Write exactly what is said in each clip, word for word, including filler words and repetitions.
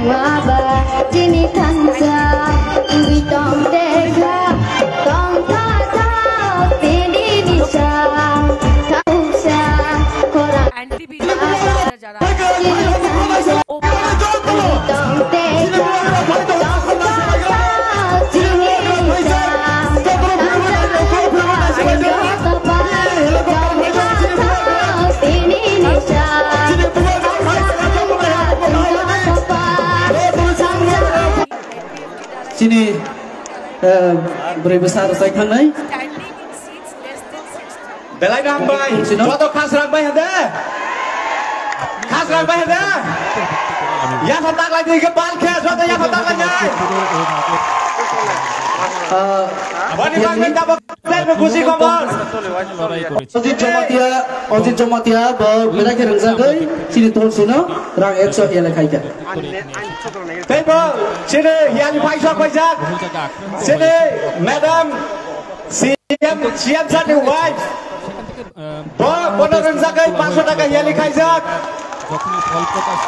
Maba chini thansa, twi tong te kha, tong kha tha, tini ni sa, thansa, khora. Anti B J P যারা Chini, eh, bwrwi bwsa rwchai thangnai. Belai no hambai. Sino? Joto khasrang bai hade. Khasrang bai hade. Yapha taklai di ke bal khe, joto yapha taklai nai. Ah, Boni bagwi tabok. Tei bo buji khobor. Lorrai kore. Ojit Jamatia, Ojit Jamatia bo belai khe rwngjagwi chini tol sino rang ekso yelai khaikha. Tei bo chini hiyani paisok paijak. Chini madam C M, C M sir ni wife. Bo bono rwngjagwi paanso taka hiyani khaijak.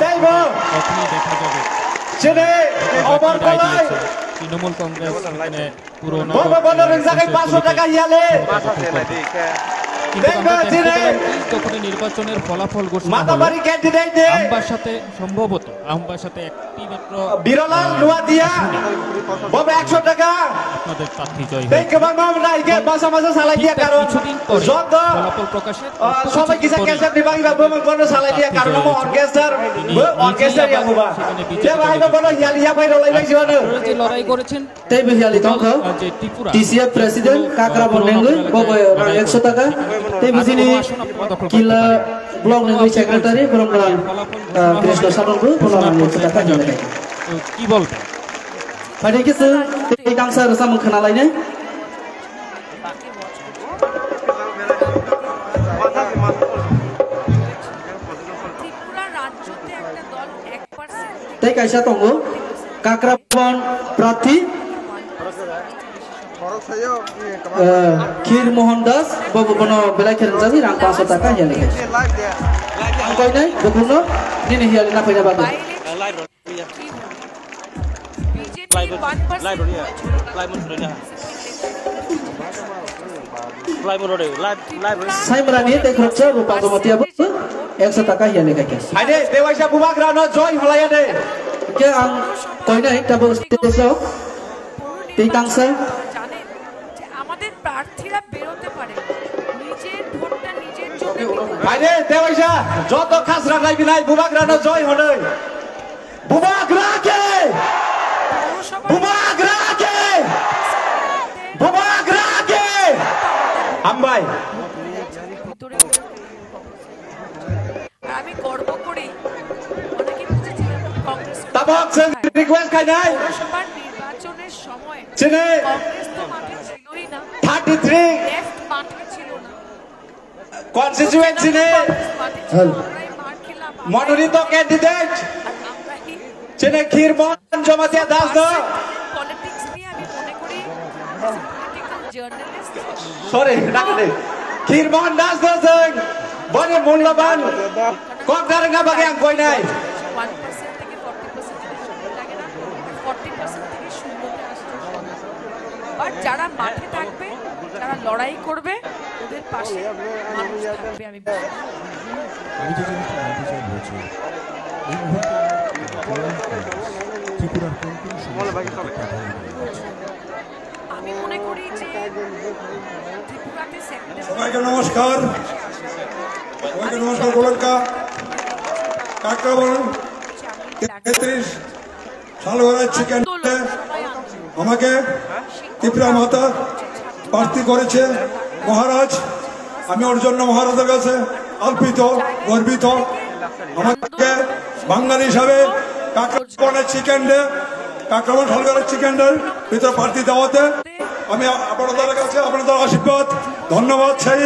Tei bo chini Omor Kolai. Trinamool কংগ্রেস এখানে পুরনো Bo bo bono rwngjagwi paanso taka hiyani. কিন্তু দেখো, আমরা দেখতে চিনি। পেলাম যে যখনই নির্বাচনের ফলাফল ঘোষণা হলো, মাতাবাড়ি ক্যান্ডিডেট দে। আমবাসাতে সম্ভবত, আমবাসাতে একটি মাত্র, Birolal আহ, Nuatia, আসনে bo bo ekso taka. আপনাদের প্রার্থী জয় হয়েছে। Tei kwbangma nai khe basa basa salai dia, কিন্তু তার কারণ কিছুদিন পরে যত, ফলাফল প্রকাশের আহ, সময় কিছু পরে কেসের বিভাগী বা বমন বন্ধ salai dia, প্রার্থী কারণ জয় হয়েছে। Orchestra, তিনি নিজেই orchestra আবার ya buba. সেখানে বিজেপি দলে যোগ দেন। Tei bo hiyali tongkha, T C F president Kakrabon Nengwi, bo bo rang ekso taka. Tei bo chini Killa block nengwi secretary, borok rang, ah, Krishna Sanon bo, bono rang ekso taka hwnwi. কি বলবেন? Phaidi khe chwng tei tangsa rwchapmung khna lainai. Tei kaisa tongo, Kakrabon prarthi, eh, Khir Mohan Das, bo bo bono belai khe rwngjagwi rang paanso taka hiyali khai. Ang koinai, bukhukno, nini hiyali na phaina bagwi. Saimrani tei khoroksa Rupa Jamatia bo ekso taka hiyali khaikha. Aide, tewaisa bubagrano joy hwlaiya de. Khe ang koinai tabuk stage o tei tangsa. জানেন যে আমাদের প্রার্থীরা বেরোতে পারে, নিজের ভোটটা নিজের জন্য দিতে পারে। Aide, tewaisa joto khasra naibinai bubagrano joy hwnwi. Bubagra khe! Bubagra khe! Bubagra khe! Hambai. আর আমি গর্ব করি, অনেকে বুঝেছিলেন Congress Tabok chwng request khainai. পৌরসভার নির্বাচনের সময় Chini কংগ্রেস তো মাঠে ছিলই না, thirty three লেফট মাঠে ছিল না। Constituency ni mononito candidate chini Khir Mohan Jamatia Das no. Politics niye ami mone kori, political journalist. Sorry, na kene. Khir Mohan Das no jeng boni mulyaban kok darang na bagi ang koi nai. One percent theke forty percent theke shunyo lage na, forty percent theke shunyo te asche. But jara mathe thakbe, jara lorai korbe, ওদের পাশে মানুষ থাকবে, আমি বিশ্বাস করি। আমি যে জিনিসটা জানতে চাই হচ্ছে, এই মুহূর্তে ত্রিপুরার কোন কোন সমস্যা প্রাধান্য দেওয়া হচ্ছে? আমি মনে করি যে ত্রিপুরাতে সেপ্টেম্বর সবাইকে নমস্কার। সবাইকে নমস্কার বলুন কা। কাকরাবন তেত্রিশ সালওয়ারা চিকেন আমাকে ত্রিপুরা মাতা প্রার্থী করেছে মহারাজ। আমি ওর জন্য মহারাজের কাছে আলপিত, গর্বিত। আমাকে বাঙালি হিসাবে কাকরাবনের চিকেন ডে, কাকরাবন সরকারের চিকেন ডের ভিতরে প্রার্থী দেওয়াতে আমি আপনাদের কাছে আপনাদের আশীর্বাদ, ধন্যবাদ চাই।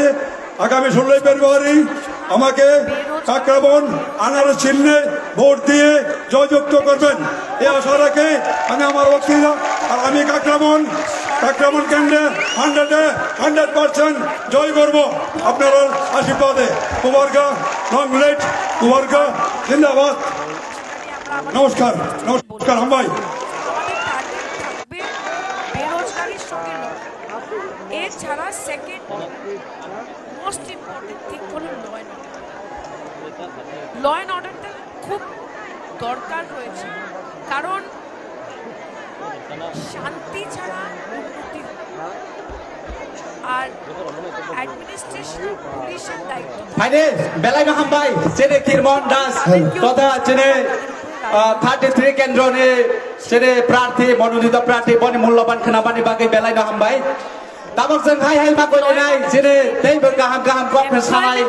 আগামী ষোলোই ফেব্রুয়ারি আমাকে কাকরাবন আনারস চিহ্নে ভোট দিয়ে জয়যুক্ত করবেন, এই আশা রাখি আমি আমার বক্তৃতা। আর আমি কাকরাবন, কাকরাবন কেন্দ্রে হান্ড্রেডে হান্ড্রেড পার্সেন্ট জয় করব আপনার আশীর্বাদে। মুবারকা, লং লিভ মুবারকা, জিন্দাবাদ। নমস্কার, নমস্কার, হামবাই। আমাদের টার্গেট থাকবে বেরোজগারির সঙ্গে লড়াই। এছাড়া সেকেন্ড মোস্ট ইম্পর্টেন্ট থিং হলো law and order. Law and অর্ডারটা খুব দরকার রয়েছে, কারণ শান্তি ছাড়া উন্নতি হয় না। আর অ্যাডমিনিস্ট্রেশন পুলিশের দায়িত্ব থাকে। Finally, belai no hambai, chini Kirmon Das, totha chini, ah, thirty three kendro ni chini prarthi, mononito prarthi, boni mulloban khwnabani bagwi belai no hambai. Tabok chwng hai hai ma koi nai, chini teibo kaham kaham kok khe sanai.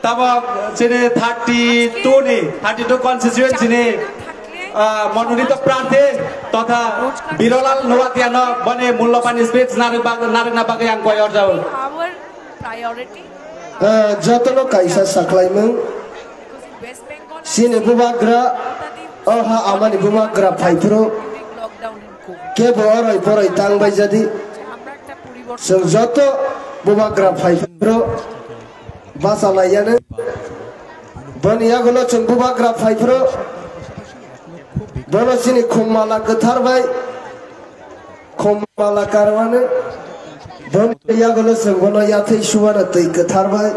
Tabok chini thirty two ni, thirty two constituency ni, ah, mononito prarthi totha Birolal Nuatia no boni mulloban speech narwk bag-, narwkna bagwi ang koi orjao. Our priority. Ah, jotono kaisa saklaimung. Because in West Bengal and Chini bubagra, Kolkata oh ha amani bubagra phaipro. During lockdown in COVID. Kebo oroi poroi tang bai jadi. আমরা একটা পরিবর্তন Chwng joto bubagra phaipro. Basa laiyano. Boni yagulo chwng bubagra phaipro. Bono chini khum mala kwthar bai. Khum mala karwano. Boni yagulo chwng bono yathai suwano twi kwthar bai.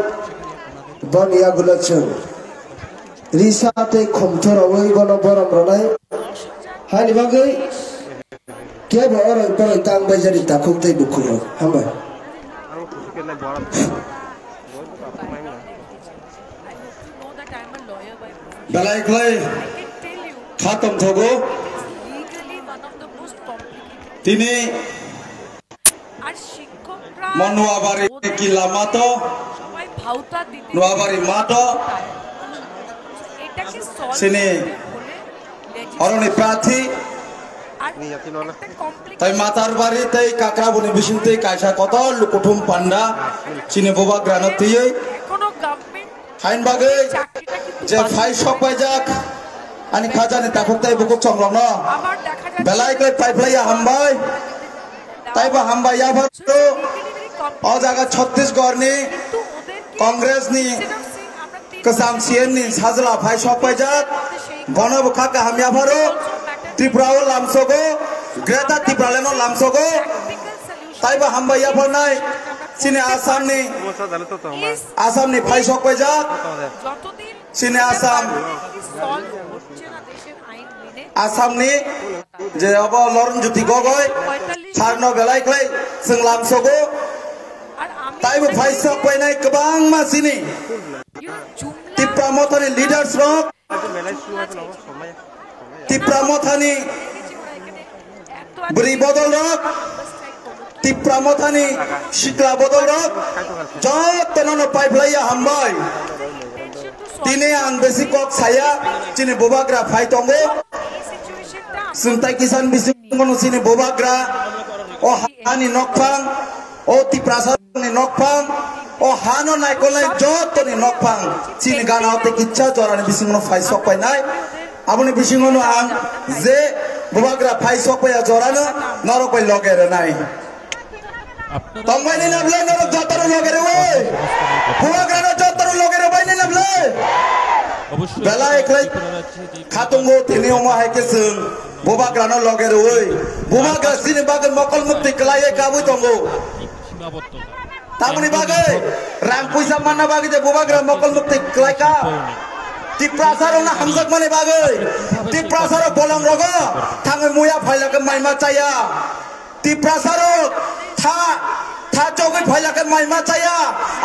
Boni yagulo chwng risa tei khum thorowi bono borom rwnai. Hani bagwi kebo oroi poroi tang bai jadi takhuk tei bukhuk rok. Hambai. Belai kwlai kha tongthogo. Tini Mo Nuabari kila mato, Nuabari mato, sini oroni prathi, tai Matarbari, tai Kakraboni bising twi kaisa kotor lukuthum panda, chini bubagrano twiwi. Hain bagwi je phai sok paijak, ani khajani takhuk tai bukhuk chongrokno belai kwlai paiphlaiya hambai. Taibo hambai yapharo o jaga Chhattisgarh ni Congress ni kwcham C M ni sajla phai sok paijak, bono bo kha kaham yapharo. Tripura o lamsogo, Greater Tipraland o lamsogo. Taibo hambai yapharnai chini Assam ni, Assam ni phai sok paijak. Chini Assam, Assam ni je obo Loren Jyoti Gogoi sir no belai kwlai chwng lamsogo. Taibo phai sok painai kwbangma chini Tipra Motha ni leaders rok, Tipra Motha ni bwrwi bodol rok, Tipra Motha ni sikla bodol rok, jotono no paiphlaiya hambai. Tini ang besi kok saya, chini bubagra phai tongo. Chwng tai kisan bisingo no chini bubagra o hani nokphang, o Tiprasa ni nokphang, o hano naikolnai jotoni nokphang, chini gana o tei kicha jorani bisingo no phai sok painai. Aboni bisingo no ang je bubagra phai sok paiya jorano norok bai loge rwnai. Tongbai ni na bwlai norok jotaro loge rwi. Bubagra no jotaro loge rwi bai ni na bwlai. Belai kwlai khatungo tini omo hai khe chwng bubagra no loge rwi. Bubagra chini bagwi mokol mukti kwlaiwi kabwi tongo. Tamoni bagwi rang puisa manna bagwi je bubagra mokol mukti kwlai ka. Tiprasa rokno hamjakmani bagwi, Tiprasa rok bolong rogo thangwi muya phailakhe maima chaya. Tiprasa rok tha, tha chogwi phailakhe maima chaya.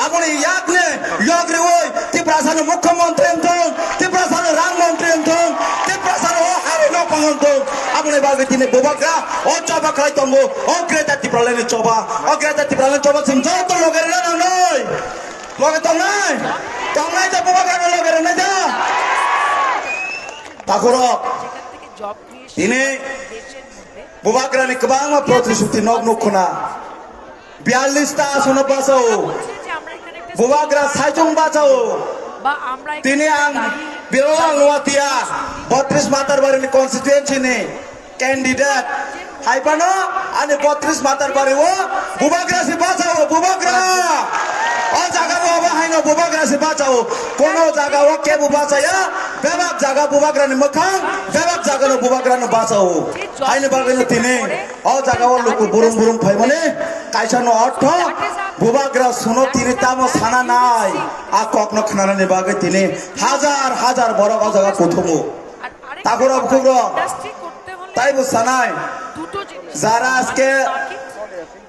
Aboni yakni yok riwi Tiprasa no mukhyamantri wngthung, Tiprasa no rang mantri wngthung, Tiprasa no o hari nokphang wngthung. Aboni bagwi tini bubagra o choba khlai tongo, o Greater Tipraland ni choba, o Greater Tipraland ni choba chwng joto loge rwna nangnai. Loge tongnai, tongnai da bubagra no loge rwnai da. Takhurok, tini bubagrani kwbangma protishuti nok nukhuna. Biyallis ta asono bachao. Bubagra saichung bachao. Tini ang Birolal Nuatia, botris Matarbari ni constituency ni candidate. Hai phano ani botris matar bari o bubagra se bachao, bubagra. O jaga o abo haino bubagra se bachao. Kono jaga o kebo bachaya, bebak jaga bubagra ni mwkhang, bebak jaga no bubagra no bachao. Haini bagwi no tini o jaga o luku burung burung phaimani kaisa no ortho bubagra suno tini tamo sana nai. A kok no khnanani bagwi tini hajar hajar borok o jaga kuthumu. Takura bukhukro, taibo sanai, jara ajke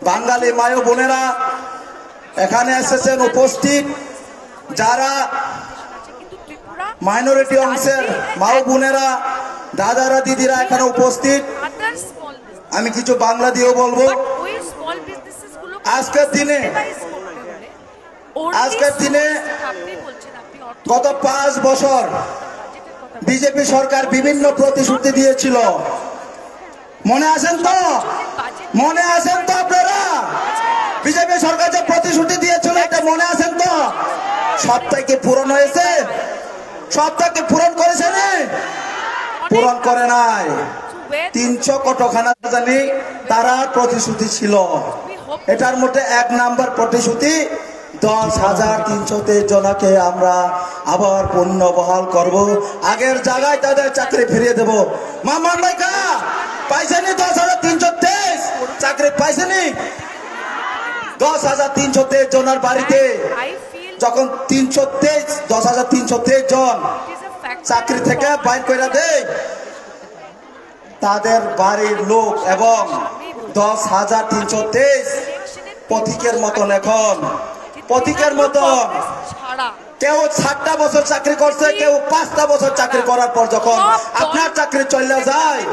Bangali mayo bonera ekhane esecchen upasthit, jara minority ongser mao bonera, dadara didira ekhane upasthit, ami kichu Bangla diyo bolbo. Ajker dine আজকের দিনে গত পাঁচ বছর বিজেপি সরকার বিভিন্ন প্রতিশ্রুতি দিয়েছিল। মনে আছেন তো? মনে আছেন তো আপনারা? বিজেপি সরকার যে প্রতিশ্রুতি দিয়েছিল, এটা মনে আছেন তো? সবটাই কি পূরণ হয়েছে? সবটা কি পূরণ করেছে নি? পূরণ করে নাই। তিনশো কতখানা জানি তারা প্রতিশ্রুতি ছিল। এটার মধ্যে এক নাম্বার প্রতিশ্রুতি, দশ হাজার তিনশো তেইশ জনাকে আমরা আবার পুনর্বহাল করব, আগের জায়গায় তাদের চাকরি ফিরিয়ে দেব। মামা ভাই কা পাইছেনি? দশ হাজার তিনশো তেইশ চাকরি পাইছেনি? দশ হাজার তিনশো তেইশ জনের বাড়িতে যখন তিনশো তেইশ, দশ হাজার তিনশো তেইশ জন চাকরি থেকে বাইর করে দেয়, তাদের বাড়ির লোক এবং দশ হাজার তিনশো তেইশ পথিকের মতন এখন, পথিকের মতন। কেউ সাতটা বছর চাকরি করছে, কেউ পাঁচটা বছর চাকরি করার পর যখন আপনার চাকরি চলে যায়,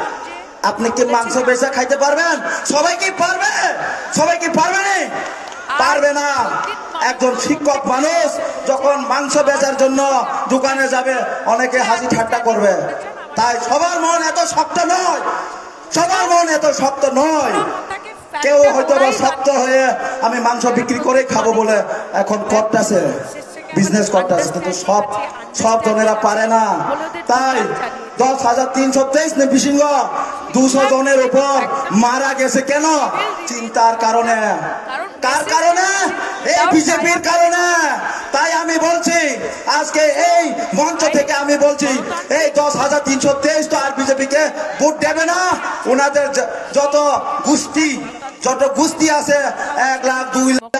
আপনি কি মাংস বেচা খাইতে পারবেন? সবাই কি পারবে? সবাই কি পারবে নি? পারবে না। একজন শিক্ষক মানুষ যখন মাংস বেচার জন্য দোকানে যাবে, অনেকে হাসি ঠাট্টা করবে। তাই সবার মন এত শক্ত নয়, সবার মন এত শক্ত নয়। কেউ হয়তো বা শক্ত হয়ে আমি মাংস বিক্রি করে খাবো বলে এখন করতেছে, বিজনেস করতেছে, কিন্তু সব সব জনেরা পারে না। তাই দশ হাজার তিনশো তেইশ নে বিশিঙ্গ দুশো জনের উপর মারা গেছে কেন? চিন্তার কারণে। কার কারণে? এই বিজেপির কারণে। তাই আমি বলছি, আজকে এই মঞ্চ থেকে আমি বলছি, এই দশ হাজার তিনশো তেইশ তো আর বিজেপিকে ভোট দেবে না। ওনাদের য-, যত গোষ্ঠী, যত গোষ্ঠী আছে, এক লাখ, দুই লাখ,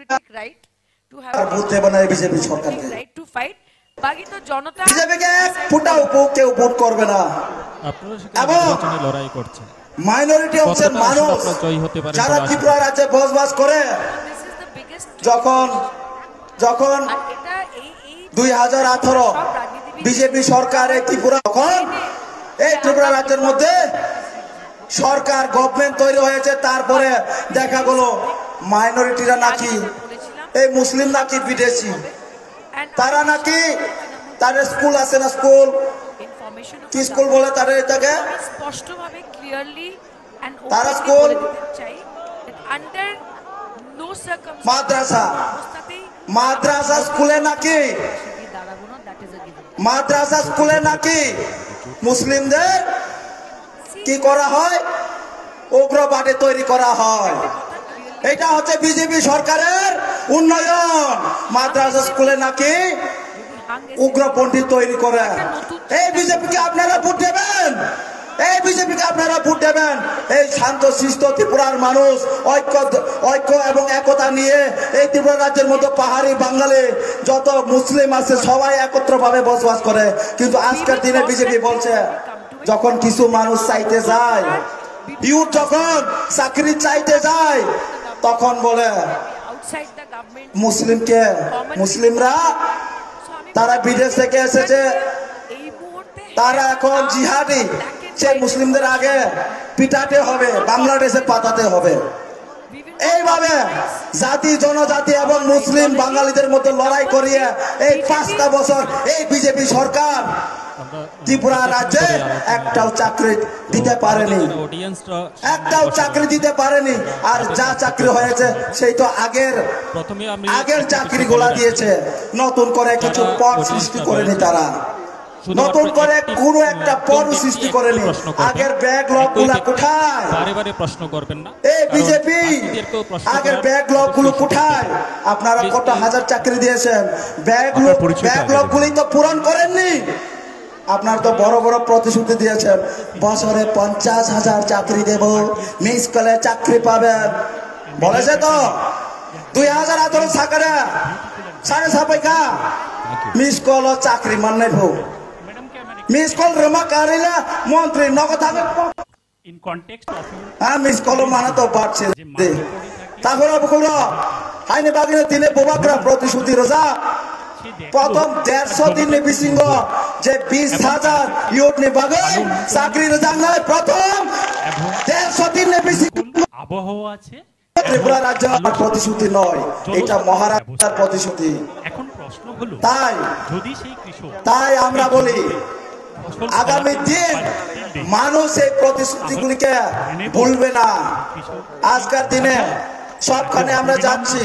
আর ভোট দেবে না এই বিজেপি সরকারকে। বাকি তো জনতা বিজেপিকে এক ফুটাও ভো-, কেউ ভোট করবে না। আপনারা সেখানে এবং নির্বাচনী লড়াই করছেন। মাইনরিটি অংশের কতটা মানুষ অংশ আপনার জয়ী হতে পারে যারা বলে আশা ত্রিপুরা করেন? রাজ্যে বসবাস করে, যখন, যখন আর এটা এই, এই দুই হাজার আঠারো সব রাজনীতিবিদ বিজেপি সরকার এই ত্রিপুরা, তখন এই ত্রিপুরা রাজ্যের মধ্যে সরকার, গভর্নমেন্ট তৈরি হয়েছে, তারপরে দেখা গেল মাইনরিটিরা নাকি, এই মুসলিম নাকি বিদেশি, তারা নাকি, তাদের স্কুল আছে না, স্কুল, কি স্কুল বলে তাদের এটাকে? স্পষ্টভাবে, ক্লিয়ারলি এন্ড তারা ওপেনলি স্কুল, বলে দিতে চাই, আন্ডার নো সার্কামস্টান্স, মাদ্রাসা, অবস্থাতেই মাদ্রাসা স্কুলে নাকি, দাঁড়াবো না, দ্যাট ইজ আ গিভেন। মাদ্রাসা স্কুলে নাকি মুসলিমদের কি করা হয়? উগ্রবাদী তৈরি করা হয়। এটা হচ্ছে বিজেপি সরকারের উন্নয়ন। মাদ্রাসা স্কুলে নাকি উগ্রপন্থী তৈরি করে। এই বিজেপিকে আপনারা ভোট দেবেন? এই বিজেপিকে আপনারা ভোট দেবেন? এই শান্ত শিষ্ট ত্রিপুরার মানুষ ঐক্য, ঐক্য এবং একতা নিয়ে এই ত্রিপুরা রাজ্যের মধ্যে পাহাড়ি বাঙালি যত মুসলিম আছে সবাই একত্রভাবে বসবাস করে, কিন্তু আজকের দিনে বিজেপি বলছে যখন কিছু মানুষ চাইতে যায়, ইউথ যখন চাকরি চাইতে যায়, তখন বলে মুসলিমকে, মুসলিমরা তারা বিদেশ থেকে এসেছে, তারা এখন জিহাদি, সে মুসলিমদের আগে পিটাতে হবে, বাংলাদেশে পাঠাতে হবে। এইভাবে জাতি, জনজাতি এবং মুসলিম বাঙালিদের মধ্যে লড়াই করিয়ে এই পাঁচটা বছর এই বিজেপি সরকার ত্রিপুরা রাজ্যে একটাও চাকরি দিতে পারেনি, একটাও চাকরি দিতে পারেনি। আর যা চাকরি হয়েছে সেই তো আগের, আগের চাকরিগুলা দিয়েছে, নতুন করে কিছু পদ সৃষ্টি করেনি তারা। নতুন করে কোনো একটা পর্ব সৃষ্টি করেনি। আগের ব্যাকলগ গুলা কোথায়? বারে বারে প্রশ্ন করবেন না। এই বিজেপি আগের ব্যাকলগ গুলো কোথায়? আপনারা কত হাজার চাকরি দিয়েছেন? ব্যাকলগ ব্যাকলগ গুলি তো পূরণ করেননি। আপনারা তো বড় বড় প্রতিশ্রুতি দিয়েছেন, বছরে পঞ্চাশ হাজার চাকরি দেব, মিস কলে চাকরি পাবেন। বলেছে তো দুই হাজার আঠারো সাকারে সাড়ে সাপাইকা মিস কল চাকরি মান্নাই ফো। Miss call rwma karila montri nogo thangwi. In context of your Ah, miss call mana to bat se de. Tahura bukuro. Haini bagwi tine bubagra protishuti roja. Prothom derso din ni bisingo je bis hajar youth ni bagwi chakri rwjaknai prothom derso din ni bisingo. আবহাওয়া আছে। ত্রিপুরা রাজ্য আমার প্রতিশ্রুতি নয়, এটা মহারাজার প্রতিশ্রুতি। এখন প্রশ্ন হলো, তাই যদি সেই কৃষক তাই আমরা বলি, ফসল আগামী ফলাতে দিন পারে, মানুষ এই প্রতিশ্রুতিগুলিকে ভুলবে না। কৃষক আজকের দিনে সবখানে আমরা যাচ্ছি,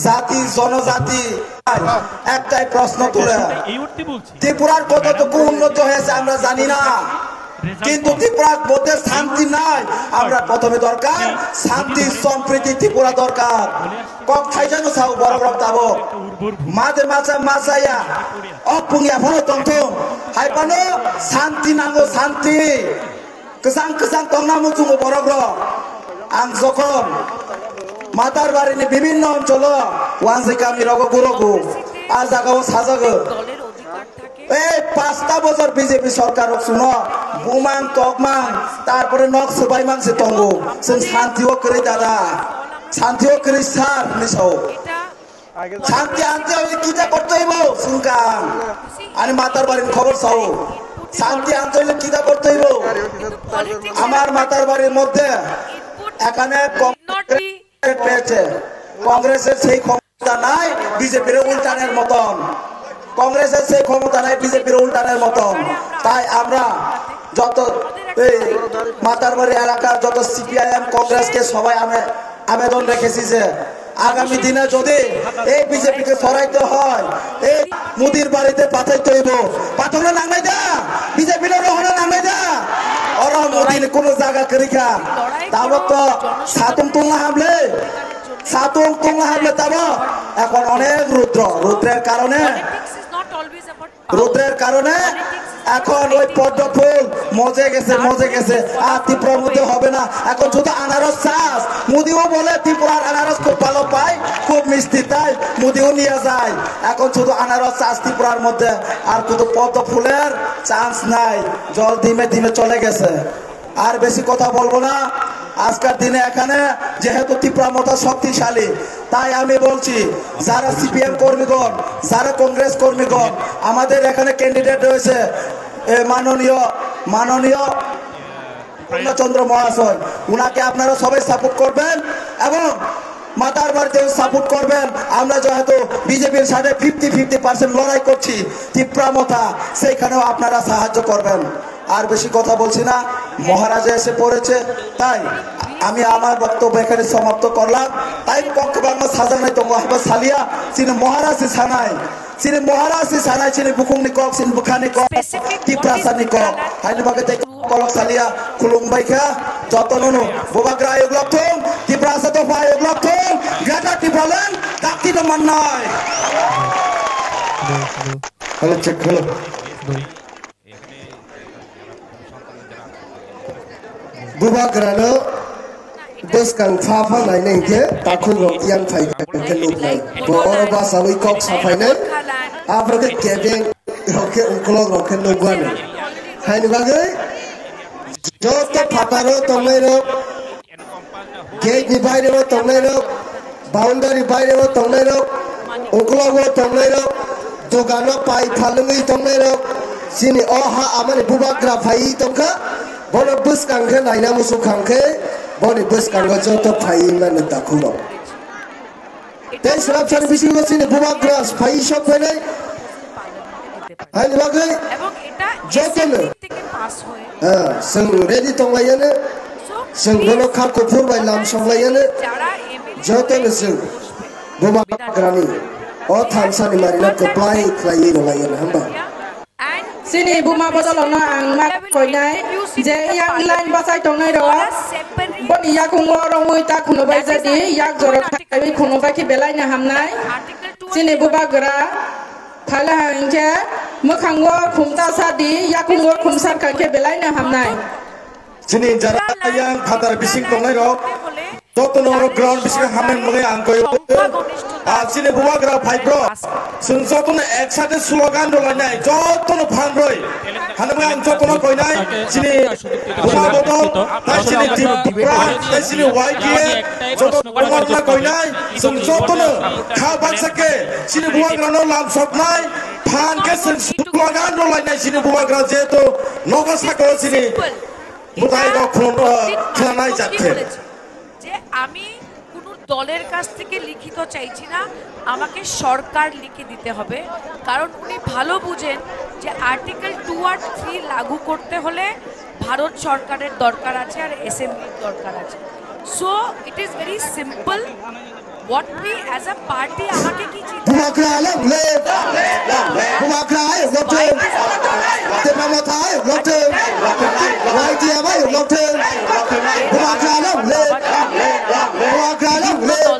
জাতি জনজাতি একটাই প্রশ্ন তুলে, এই অর্থে বলছি, ত্রিপুরার কতটুকু উন্নত হয়েছে আমরা জানি না, কিন্তু ত্রিপুরার মধ্যে শান্তি নাই। আমরা প্রথমে দরকার শান্তি, সম্প্রীতি ত্রিপুরা দরকার। Kok thaijano sao borok rok tabok. Made macha machaya. O pungya phano tongthung. Hai phano santi nango, santi. Kwchang kwchang tongna muchungo borok rok. Ang jokhon Matarbari ni bibinno oncholo wanjwi kami rogo gurogo. A jagao sajago. Ei pasta bojor B J P sorkar rok chwngno bumang tokmang, tarpore nok swbai mang se tongo. Chwng santi o kwrwi dada, santi o kwrwi sir hinwi sao. Santi anti hoile kita korte hoibo chwngkang. Ani Matarbari ni khobor sao. Santi anti hoile kita korte hoibo. Amar Matarbari modde ekhane Congress peyeche. Congress er sei ক্ষমতা নাই বিজেপির উল্টানের মতন, কংগ্রেসের সেই ক্ষমতা নাই বিজেপির উল্টানের মতন। তাই আমরা যত এই মাতারবাড়ি এলাকার যত সিপিআইএম কংগ্রেসকে সবাই আমি আবেদন রেখেছি যে আগামী দিনে যদি এই বিজেপিকে সরাইতে হয়, এই মোদির বাড়িতে পাঠাইতে হইব। পাঠানো নাঙাই দা, বিজেপির রহনা নাঙাই দা। ওরা মোদির কোনো জায়গা করিখা, তাবত তো সাতুম তুলনা হামলে সাতুং tungla hamle tamo এখন অনেক রুদ্র, রুদ্রের কারণে, রুদ্রের কারণে এখন ওই পদ্ম ফুল মজে গেছে, মজে গেছে, আর তীব্র মধ্যে হবে না। এখন শুধু আনারস চাষ, মোদিও বলে ত্রিপুরার আনারস খুব ভালো পাই, খুব মিষ্টি, তাই মোদিও নিয়ে যায়। এখন শুধু আনারস চাষ ত্রিপুরার মধ্যে, আর শুধু পদ্ম ফুলের চান্স নাই, জল ধিমে ধিমে চলে গেছে। আর বেশি কথা বলবো না। আজকের দিনে এখানে যেহেতু ত্রিপুরা মথা শক্তিশালী, তাই আমি বলছি, যারা সিপিএম কর্মীগণ, যারা কংগ্রেস কর্মীগণ, আমাদের এখানে ক্যান্ডিডেট রয়েছে, এ, মাননীয়, মাননীয় পূর্ণচন্দ্র মহাশয়, উনাকে আপনারা সবাই সাপোর্ট করবেন এবং মাতার বাড়িতেও সাপোর্ট করবেন। আমরা যেহেতু বিজেপির সাথে ফিফটি ফিফটি পার্সেন্ট লড়াই করছি, ত্রিপুরা মথা সেইখানেও আপনারা সাহায্য করবেন। আর বেশি কথা বলছি না, মহারাজা এসে পড়েছে, তাই আমি আমার বক্তব্য এখানে সমাপ্ত করলাম। তাই পক্ষে বাংলা সাজানায় তো মহাবা সালিয়া, চিনি মহারাজ সানাই, চিনি মহারাজ সানাই, চিনি বুকুং নি কক, চিনি বুখানি কক, ত্রিপ্রাসা নি কক। হাইনি বাগে তাই কলক সালিয়া, খুলুম বাইখা, যত ননু, বোবাগ্রা আয়োগ লক্ষণ, ত্রিপ্রাসা দফা আয়োগ লক্ষণ, গ্রেটার ত্রিপুরাল্যান্ড, দাকি তো মান্নায়। Hello, check, hello. Bubagrano bwskang pha pha naina hinkhe takhuk rok yang phai khe nuknai. Bo oro basawi kok saphainai. Aphuru khe kebeng rok khe ukolog rok khe nukgwani. Haini bagwi joto phataro tongnai rok, gate ni baire o tongnai rok, boundary baire o tongnai rok, uklogo tongnai rok, dogano pai phalungwi tongnai rok, chini o ha amani bubagra phaiwi tongkha, bono bwskang khe naina muchung khang khe, boni bwskango joto phaiwi mano takhuk rok. Tei swrapsani bisingo chini bubagra phaiwi sok phainai. Haini bagwi এবং এটা jotono, SSC থেকে পাস হয়ে হ্যাঁ, chwng ready tonglaiyano, chwng bono kha kuphur bai lam songlaiyano, যারা MLA jotono chwng bubagrani o thansani marino kwplai khlaiwi rwlaiyano hwnba. And Chini buma bodolono ang ma koinai je yang line bachai tongnai rok boni yakungo romwi ta khunubai jadi yak jora khaiwi khunubai khe belai no hamnai. Chini bubagra phala hwnkhe mwkhango khumta sadi yakungo khumsar kha khe belai no hamnai. Chini jara yang phatar bising tongnai rok jotono oro ground bisingo hamnai mwnwi ang koi. Ah, chini bubagra phai bro. Chwng jotono ek sate slogan rwlainai, jotono phan rwi. Hanamwi ang jotono koinai, chini buma bodol, tai chini Tipra, tai chini Y T F, joto buma rwna koinai, chwng jotono kha baksa khe chini bubagrano lamsoknai, phan khe chwng slogan rwlainai chini bubagra jehetu nogo sakao chini mwtai rok khum, ah, khwnanai jak khe. যে আমি কোনো দলের কাছ থেকে লিখিত চাইছি না, আমাকে সরকার লিখে দিতে হবে। কারণ উনি ভালো বুঝেন যে আর্টিকেল টু আর থ্রি লাগু করতে হলে ভারত সরকারের দরকার আছে আর অ্যাসেম্বলির দরকার আছে। So it is very simple. What we as a party, আমাকে কি চিন্তা Bubagra long live! Bubagra ayuk long thung! Tipra Motha ayuk long thung! Y T F ayuk long thung! Bubagra long live! Bubagra long live!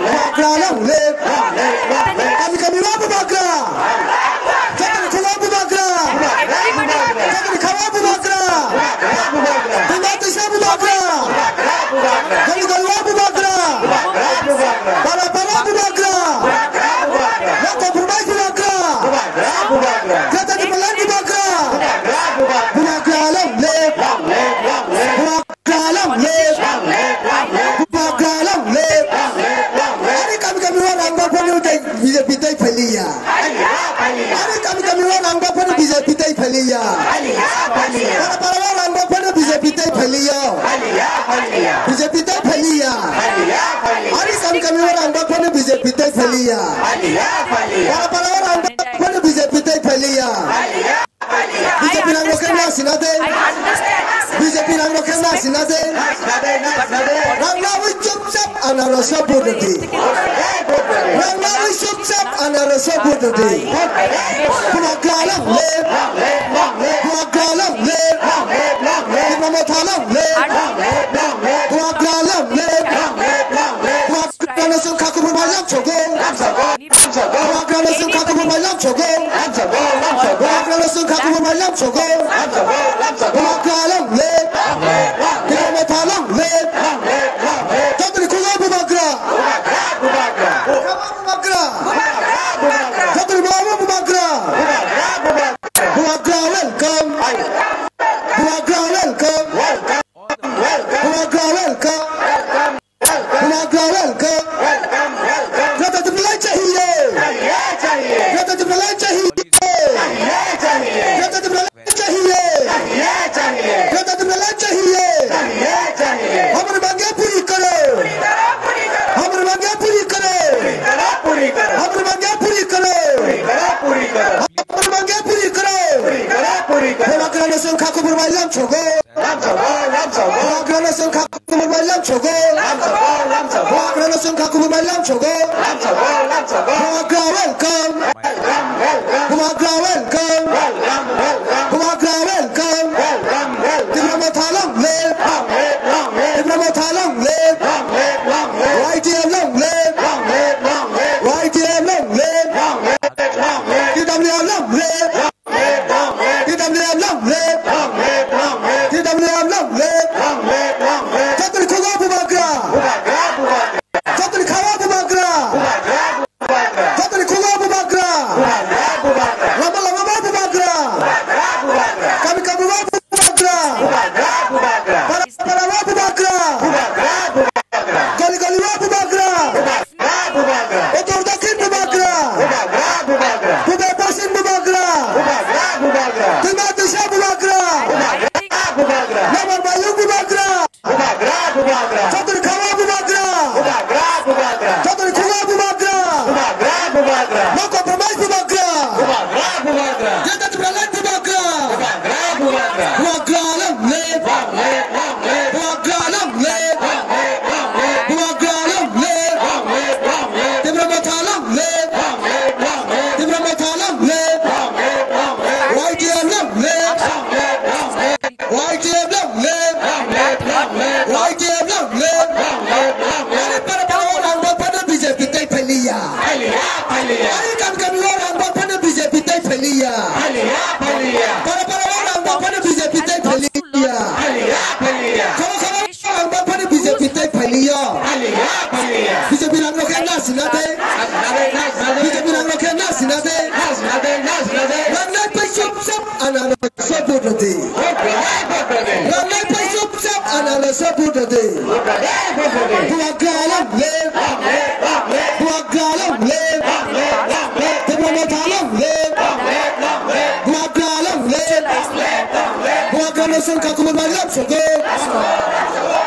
Bubagra long live! Kami kami wa Bubagra! Jotoni khungo Bubagra! Jotoni khawa Bubagra! Tungba tisa Bubagra! Goli goli wa Bubagra! Para para Bubagra! Loko Burmai Bubagra! Jotoni Malai Bubagra! Bubagra long live! Bubagra long live! Bubagra long live! Ani kami kami wa rang ba phone utai B J P tai pheliya. Ani kami kami wa rang ba phone B J P tai pheliya. Para para wa rang ba phone B J P tai pheliya. B J P tai pheliya. Ani kami kami wa rang ba phone B J P tai pheliya. Para para wa rang ba phone B J P tai pheliya. B J P rang rokhe na sina de. B J P rang rokhe na sina de. Rang na wi chupchap anarasa budodi. Rang na wi chupchap anarasa budodi. Bubagra long live. Bubagra long live. Tipra Motha long live. Bubagra long live. Bubagra no song khaku bubai lam chogo. Bubagra no song khaku bubai lam chogo. Bubagra no song khaku bubai lam chogo. Bubagra long live. Tipra Motha long live. Jotoni khungo Bubagra. Bubagra. Jotoni babu Bubagra. Bubagra welcome. Bubagra welcome. Bubagra welcome. Bubagra welcome. Jotoni Tipra lai chahiye. Jotoni Tipra lai chahiye. Jotoni Tipra lai chahiye. Jotoni Tipra lai chahiye. Hamari mangya puri karo. Hamari mangya puri karo. Hamari mangya puri karo. Hamari mangya puri karo. Bubagra no song khaku bubai lam chogo. Bubagra no song khaku bubai lam chogo. Bubagra no song khaku bubai lam chogo. Bubagra welcome. Bubagra welcome. Bubagra welcome. Tipra Motha long live. Tipra Motha long live. Y T F long live. Y T F long live. T W F long live. T W F long live. T W F long live. Jotoni khungo Bubagra. Jotoni khawa Bubagra. Jotoni khungo Bubagra. Lama lama ma Bubagra. Kami kami ma Bubagra. Para para ma Bubagra. Goli goli ma Bubagra. Uttor dakhin Bubagra. Purbo poschim Bubagra. Tungba tisa Bubagra. Lamar mayung Bubagra. Jotoni khawa Bubagra. Jotoni khungo Bubagra. Loko Burmai Bubagra. Phailiya. Phailiya, phailiya. Para para wng ang bw phano B J P tei phailiya. Phailiya, phailiya. Khoro khoro wng ang bw phano B J P tei phailiya. Phailiya, phailiya. B J P rang rok khe na sina de. Na sina de, na sina de. B J P rang rok khe na sina de. Na sina de, na sina de. Rang nai pai chup chup ana rok so vote rw di. Vote rw di, vote rw di. Rang nai pai chup chup ana rok so vote rw di. Vote rw di, vote rw di. Bubagra long live. Long live, long live. Bubagra long live. Long live, long live. Tipra Motha long live. Long live, long live. Bubagra long live. Long live, long live. Bubagra no chwng kha kubun bai lam sogo.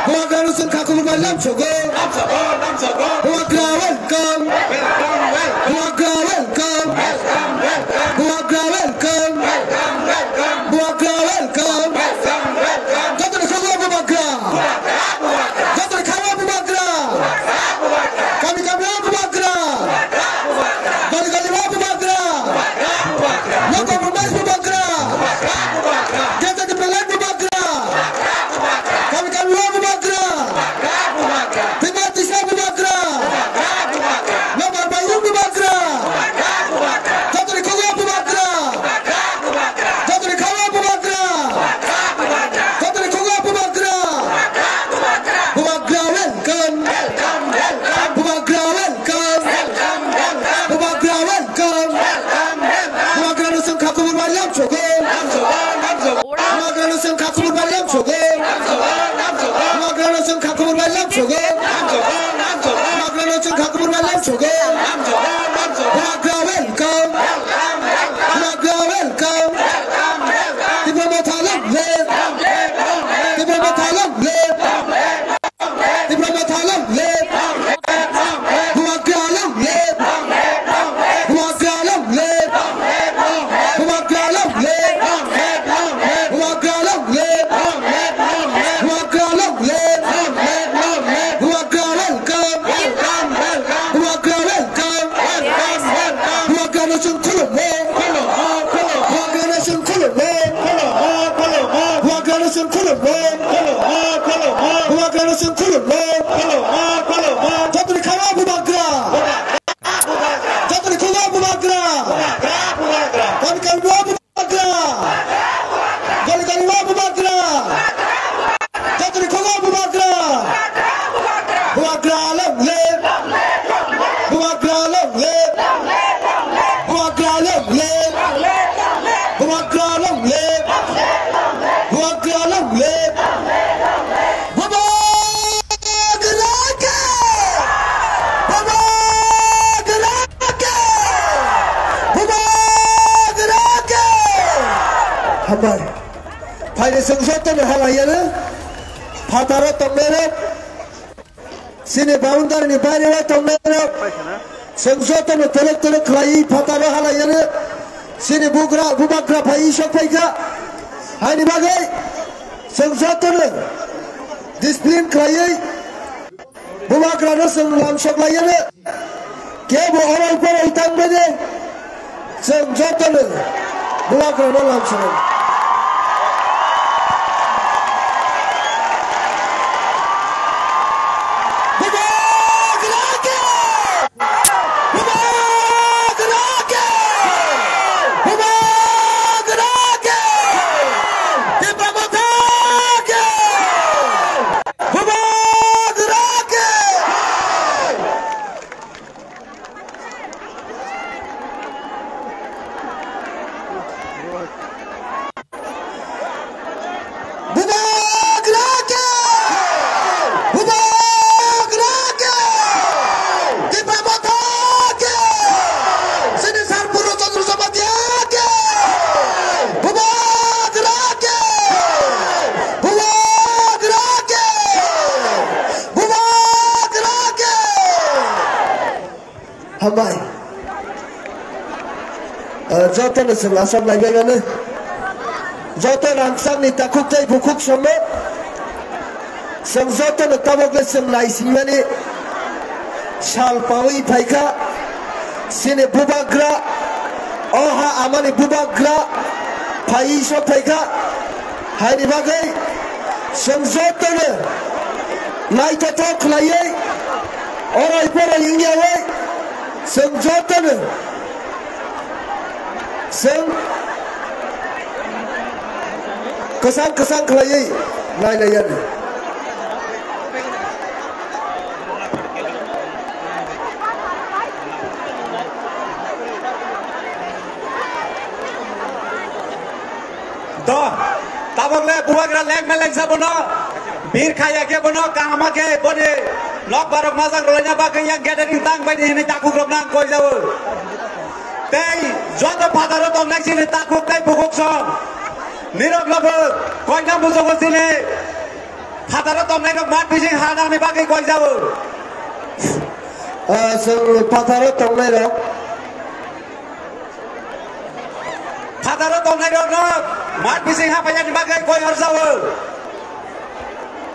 Bubagra no chwng kha kubun bai lam sogo. Lam sogo, lam sogo. Bubagra welcome. Welcome, welcome. Bubagra welcome. Welcome, welcome. Bubagra welcome. Welcome, welcome. Bubagra welcome. Welcome, welcome. Joto ni kha o Bubagra. Bubagra, Bubagra. Joto ni kha o Bubagra. Bubagra, Bubagra. Kami kami o Bubagra. Bubagra, Bubagra. Gali gali o Bubagra. Bubagra, Bubagra. Local Bubagra. Bubagra, Bubagra. Bubagra. Jeta di pelai Bubagra. Bubagra, Bubagra. Kami kami o Bubagra. Bubagra, Bubagra. Tinggal tisa Bubagra. Bubagra, Bubagra. Local Bayung Bubagra. Bubagra, Bubagra. Joto ni kha o Bubagra. Bubagra, Bubagra. Joto ni kha o Bubagra. Bubagra, Bubagra. Joto ni kha o Bubagra. Bubagra, Bubagra. Bubagra welcome. Welcome, welcome. Bubagra welcome. Welcome, welcome. Bubagra welcome. Welcome, welcome. Bubagra no chwng kha kubun bai lam sogo. Lam sogo, lam sogo. Bubagra no chwng kha kubun bai lam sogo. Lam sogo, lam sogo. Bubagra no chwng kha kubun bai lam sogo. Lam sogo, lam sogo. Bubagra no chwng kha kubun bai lam sogo. Lam sogo, lam sogo. Bubagra welcome. Welcome, welcome. Bubagra welcome. Welcome, welcome. Tipra Motha long live. Long live, long live. Tipra Motha long live. Long live, long live. Tipra Motha long live. Long live, long live. Bubagra long live. Long live, long live. Bubagra long live. Long live, long live. Bubagra long live. Long live, long live. Bubagra long live. Long live, long live. Bubagra long live. Long live, long live. Bubagra welcome. Welcome, welcome. Bubagra welcome. Welcome, welcome. Bubagra no chwng khulumo. Khulumo, khulumo. Bubagra no chwng khulumo. Khulumo, khulumo. Bubagra no chwng khulumo. Khulumo, khulumo. Bubagra no chwng khulumo. Khulumo, khulumo. Joto ni kha o Bubagra. Bubagra, Bubagra. Joto ni kha o Bubagra. Bubagra, Bubagra. Kami kami o Bubagra. Gali gali o Bubagra. Joto ni kha o Bubagra. Bubagra long live. Bubagra long live. Bubagra long live. Bubagra long live. Bubagra khe! Bubagra khe! Bubagra khe! Hambai. Phaidi chwng jotono halaiyano. Phataro tongnairok. Chini boundary ni baire o tongnairok. Chwng jotono telek telek khlaiwi phataro halaiyano. Chini bugra, bubagra phaiwi sok phaikha. Haini bagwi chwng jotono discipline khlaiwi bubagrano chwng lamsok laiyano. Kebo orai porai tangmani chwng jotono bubagrano lamsok. Bubagra khe! Bubagra khe! Tipra Motha khe! Bubagra khe! Bubagra khe! Bubagra khe! Tipra Motha khe! Chini Sar Purno Chandra Sabatia khe! Bubagra khe! Bubagra khe! Bubagra khe! Hambai. Eh, jotono chwng asam laibaimani. Joto rangchakni takhuk tei bukhuk songno. Chwng jotono tabukle chwng naisingmani sal pawi phaikha. Chini bubagra, o ha amani bubagra phaiwi sok phaikha. Haini bagwi chwng jotono naithothok khlaiwi, orai porai wngyawi chwng jotono Chwng kwchang kwchang khlaiwi nailaiyani. Do, tabok le bubagra lengma lengsa bono, bir khaya khe bono, kahama khe boni nok barok majak rwlaina bagwi yang gathering tang baidi hinwi takhuk rok nang koi jawo. Tei joto phataro tongnai chini takhuk tei bukhuk song. Nirok lobo koina musugo chini phataro tongnai rok mat bising ha nangni bagwi koi jawo. Ah, chwng phataro tongnai rok. Phataro tongnai rok no mat bising ha paiyani bagwi koi hor jawo.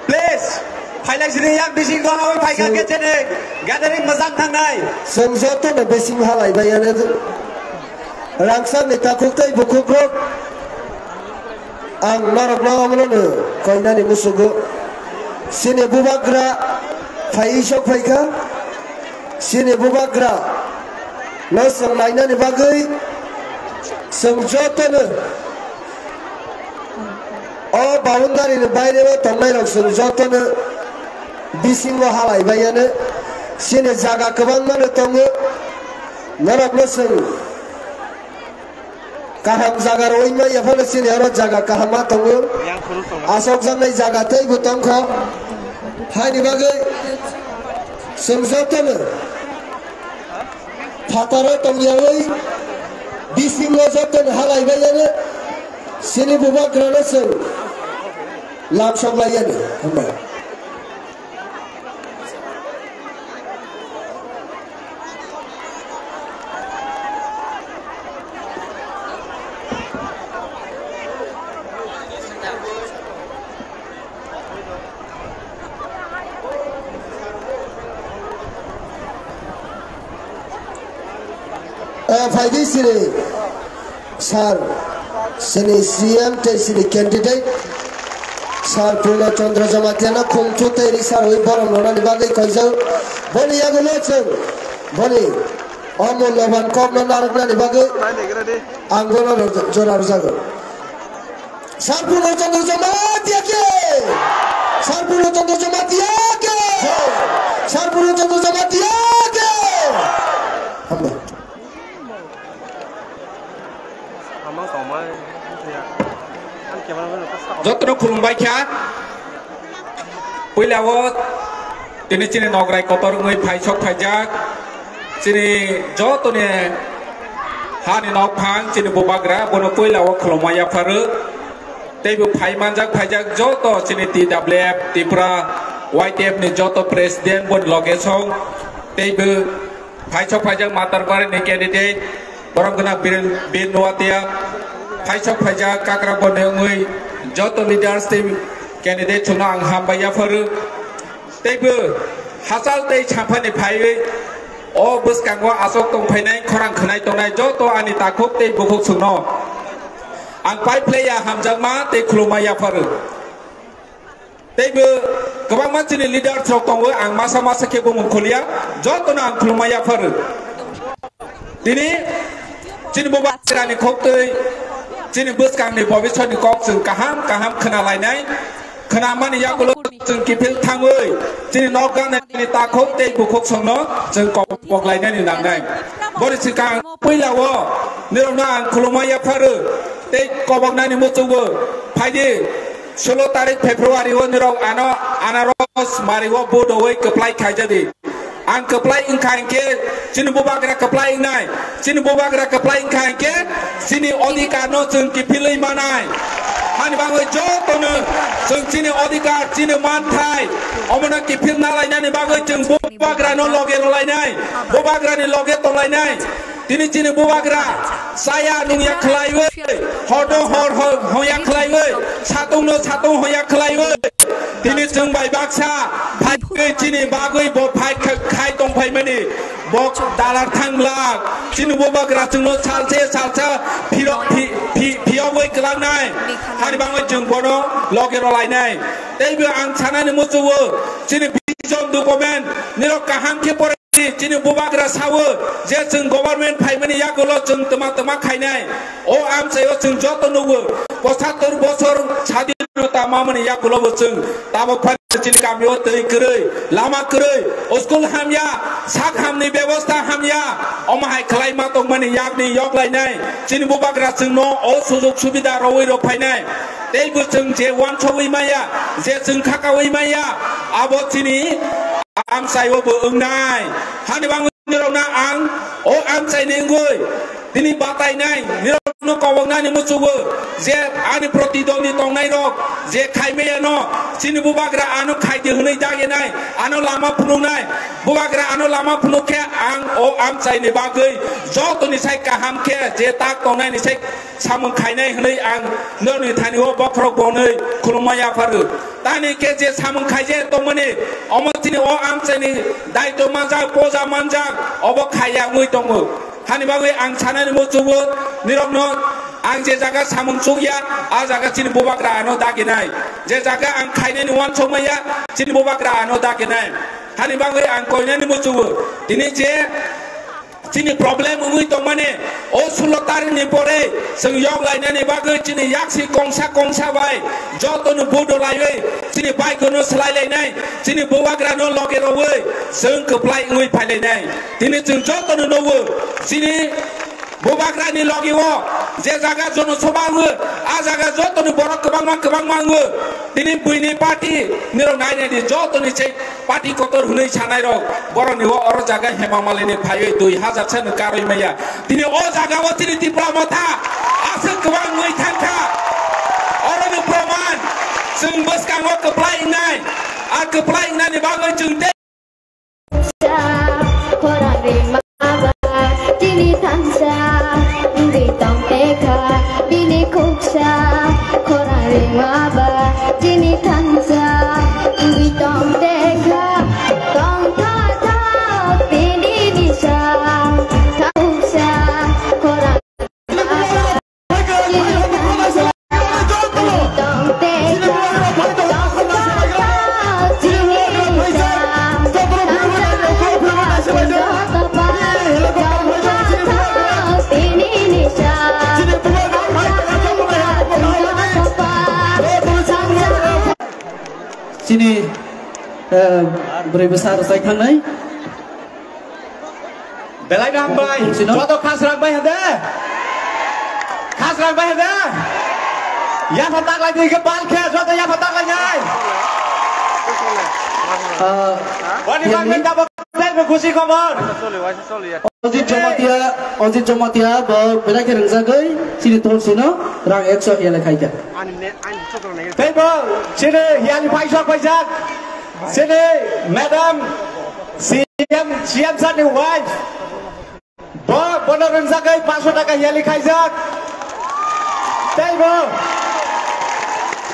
Please, phailai sini yang bising do hawi phaikha khe chini gathering mojang thangnai. Chwng joto no bising halai bai ano rangchak ni takhuk tei bukhuk rok ang norok no omono no koinani musugo. Chini bubagra phai sok phaikha. Chini bubagra no chwng nainani bagwi chwng jotono o boundary ni baireo tongnai rok chwng jotono bisingo halai baiano chini jaga kwbangmano tongo, norokno chwng kaham jaga rwui manya phano chini oro jaga kaham ma tongo. Asokjaknai jaga teibo tongkha. Haini bagwi chwng jotono phataro tongyaui bisingo jotono halai baiano chini bubagrano chwng lamsok laiyani. Hambai. Eh, phaidi sini. Sir, chini C M tei chini candidate, Sir Purno Chandra Jamatia no khungthu tei risarwi borom rwnani bagwi koijak. Boni yagulo chwng boni o mulyaban kokno narwknani bagwi ang bono jora rwjago. Sir Purno Chandra Jamatia ke! Sir Purno Chandra Jamatia ke! Sir Purno Chandra Jamatia ke! Hambai. Jotono khulumbai kha. Puila o tini chini nograi kotor wngwi phaisok phaijak. Chini jotoni hani nok phang chini bubagra bono puila o khulumma yapharu. Teibo phai manjak phaijak joto chini T W F Tripura Y T F ni joto president boni loge song. Teibo phaisok phaijak Matarbari ni candidate, borok gwnang Bir, Bir Noatia, phaisok phaijak Kakraboni wngwi joto leaders tei candidate chwngno ang hambai yapharu. Teibo hachal tei saphani phaiwi o bwskango aswk tongphainai khorang khwnai tongnai joto ani takhuk tei bukhuk chwngno ang pai phlaiya hamjakma tei khulumma yapharu. Teibo kwbangma chini leaders rok tongo, ang masa masa khe bumung kholia, jotono ang khulumma yapharu. Tini chini bubagrani kok tei chini bwskangni bobiswrni kok chwng kaham kaham khna lainai, khna mani yagulo chwng kiphil thangwi chini nok ganani takhuk tei bukhuk songno chwng kok lainani nangnai. Boni swkang puila o nirokno ang khulumma yapharu tei koboknani muchungo phaidi. Solo tarik February o nirok ano anaros mari o vote oi kwplai khaijadi. Ang kwplai wngkha hinkhe chini bubagra kwplai wngnai, chini bubagra kwplai wngkha hinkhe chini odhikar no chwng kiphilwi manai. Hani bagwi jotono chwng chini odhikar, chini manthai omono kiphil nalainani bagwi chwng bubagra no loge rwlainai, bubagra ni loge tonglainai. Tini chini bubagra chaya nungya khlaiwi, horno hor ho-, hoya khlaiwi, satungno satung hoya khlaiwi. Tini chwng bai baksa phaiwi chini bagwi bo phai kha-, khai tongphaimani. Bo dalar thangla chini bubagra chwngno salse salsa phiro-, phi-, phi-, phiyogwi kwlangnai. Hani bagwi chwng bono loge rwlainai. Teibo ang sanani muchungo chini vision document nirok kaham khe pore chini bubagra sawo je chwng government phaimani yagulo chwng twma twma khainai. O amchaio chwng joto nugo, pochattor bosor sadinota mamani yagulobo chwng tabok phai chini kamio twi kwrwi, lama kwrwi, school hamya, sak hamni bebosta hamya, omo hai khlai ma tongmani yakni yoklainai. Chini bubagra chwngno o sujug subida rwui rw phainai. Teibo chwng je uansugui maya, je chwng khakaui maya, abo chini amchaio bo wngnai. Hani bangwi nirokno ang o amchaini wngwi tini batainai, nirokno koboknani muchungo je ani protidwandi tongnairok je khaimaya no chini bubagra ano khaidi hwnwi dagenai, ano lama phunuknai, bubagra ano lama phunuk khe ang o amchaini bagwi jotoni sai kaham khe je tak tongnaini sai samung khainai hwnwi ang norokni thani o bokhorok bonwi khulumma yapharw. Tani khe je samung khaijak tongmani, omo chini o amchaini daitw manjak, poja manjak, obo khaiya wngwi tongo. Hani bagwi ang sanani muchungo nirokno ang je jaga samung chukya, a jaga chini bubagra ano daginai. Je jaga ang khainani uansukmaya, chini bubagra ano daginai. Hani bagwi ang koinani muchungo tini je chini problem wngwi tongmani, o sulo tarikni pore chwng yok lainani bagwi chini yaksi kongsa kongsa bai jotono bodo laiwi chini bike no swlai lainai, chini bubagrano loge rogwi chwng kwplai wngwi phai lainai. Tini chwng jotono nugo chini bubagrani loge o je jaga jonosabha wngo, a jaga jotoni borok kwbangma kwbangma wngo. Tini buini party nirok nai nai di jotoni se party kotor hwnwi sanai rok borok ni o oro jaga Hema Malini phaiwi dui hajar se no karwi maya. Tini o jaga o tini Tipra Motha aswk kwbang wngwi thangkha. Oro ni proman chwng bwskango kwplai wngnai. A kwplai wngnani bagwi chwng tei Khorang ringma ba chini thansa wngwi tong tekha bini khuksa. Khorang ringma ba chini thansa wngwi tong tekha tong tha tha bini nisa. Khuksa khorang Chini, eh, bwrwi bwsa rwchai thangnai. Belai no hambai. Sino? Joto khasrang bai hade. Khasrang bai hade. Yapha taklai di ke bal khe joto yapha taklai nai. Ah, Wani yani? Bangwi tabok tei bo khusi khobor. Ajit Jamatia, Ajit Jamatia bo belai khe rwngjagwi chini tol sino rang ekso hiyale khaikha. Tei bo chini hiyali paisok paijak. Chini madam C M, C M sir ni wife. Bo, bono rwngjagwi paanso taka hiyali khaijak. Tei bo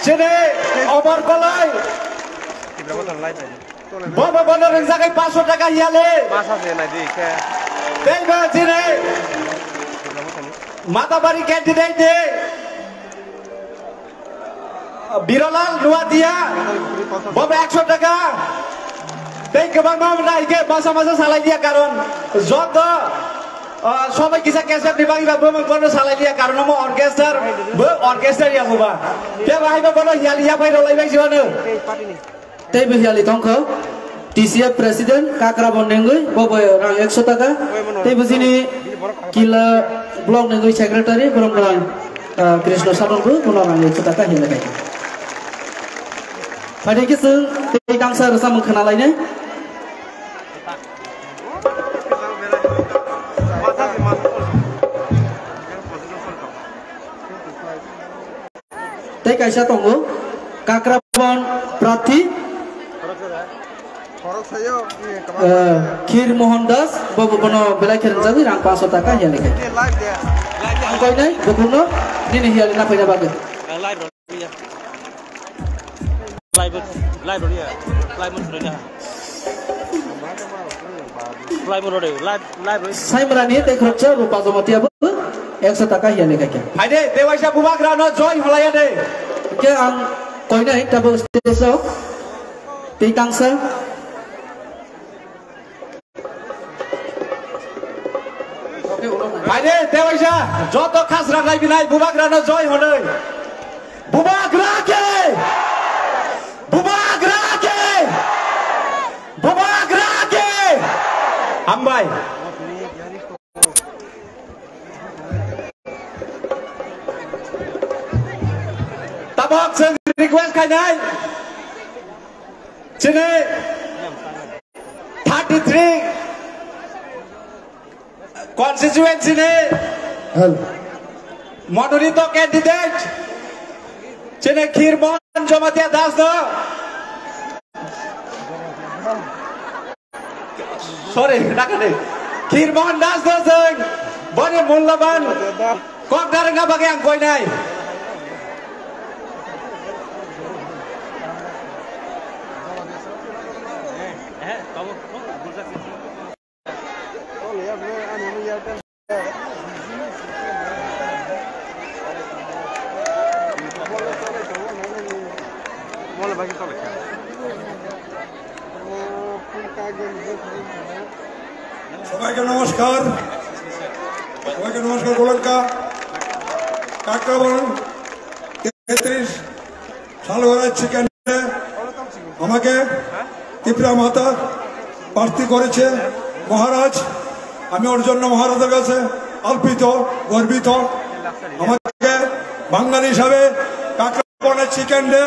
chini Omor Koloi. Bo, bo, bono rwngjagwi paanso taka hiyali. Tei bo chini Matabari candidate ni Birolal Nuatia, bo bo ekso taka. Tei kwbangma nai khe masa masa salai liya, karon joto, ah, sobai kisa kesep ni bagwi ba bo bono salai liya, karon omo orchestra, bo orchestra ya bo ba. Tei bahai ba bono hiyali yaphai rwlai bai jiwano. Tei bo hiyali tongkho T C F president Kakrabon Nengwi, bo bo rang ekso taka. Tei bo chini Kila block nengwi secretary borok rang, ah, Krishna Sanon bo bono rang ekso taka hiyali khai. Phaidi khe chwng tei tangsa rwchapmung khna lainai. Tei kaisa tongo, Kakrabon Prathi, eh, Khir Mohan Das, bo, bo, bono belai khe rwngjagwi rang paanso taka hiyali khai. Ang koinai bukhukno nini hiyali naphaina bagwi. Live, live, live, live, live, live, live, live, Saimrani tei khoroksa Rupa Jamatia bo ekso taka hiyali khaikha. Phaide, tewaisa bubagrano joy hwlaiya de. Khe ang koinai tabuk stage o tei tangsa. Phaide tewaisa joto khasrak lai binai bubagrano joi honoi. Bubagra ke! Bubagra ke! Bubagra ke! Hambai. Tabok chwng request khainai. Chini thirty three constituency ni Hel. Mononito candidate chini Khirmon Jamatia Das no. Sorry, nakani. Khirmohan Das no jeng. Boni mulyaban. Kok darang na bagay ang koinai. সবাইকে নমস্কার। সবাইকে নমস্কার। গোলঙ্কা কাকরাবন তেত্রিশ সালওয়ারা চিকেন আমাকে ত্রিপুরা মাতা প্রার্থী করেছে মহারাজ। আমি ওর জন্য মহারাজের কাছে আলপিত, গর্বিত। আমাকে বাঙালি হিসাবে কাকরাবনের চিকেন ডে,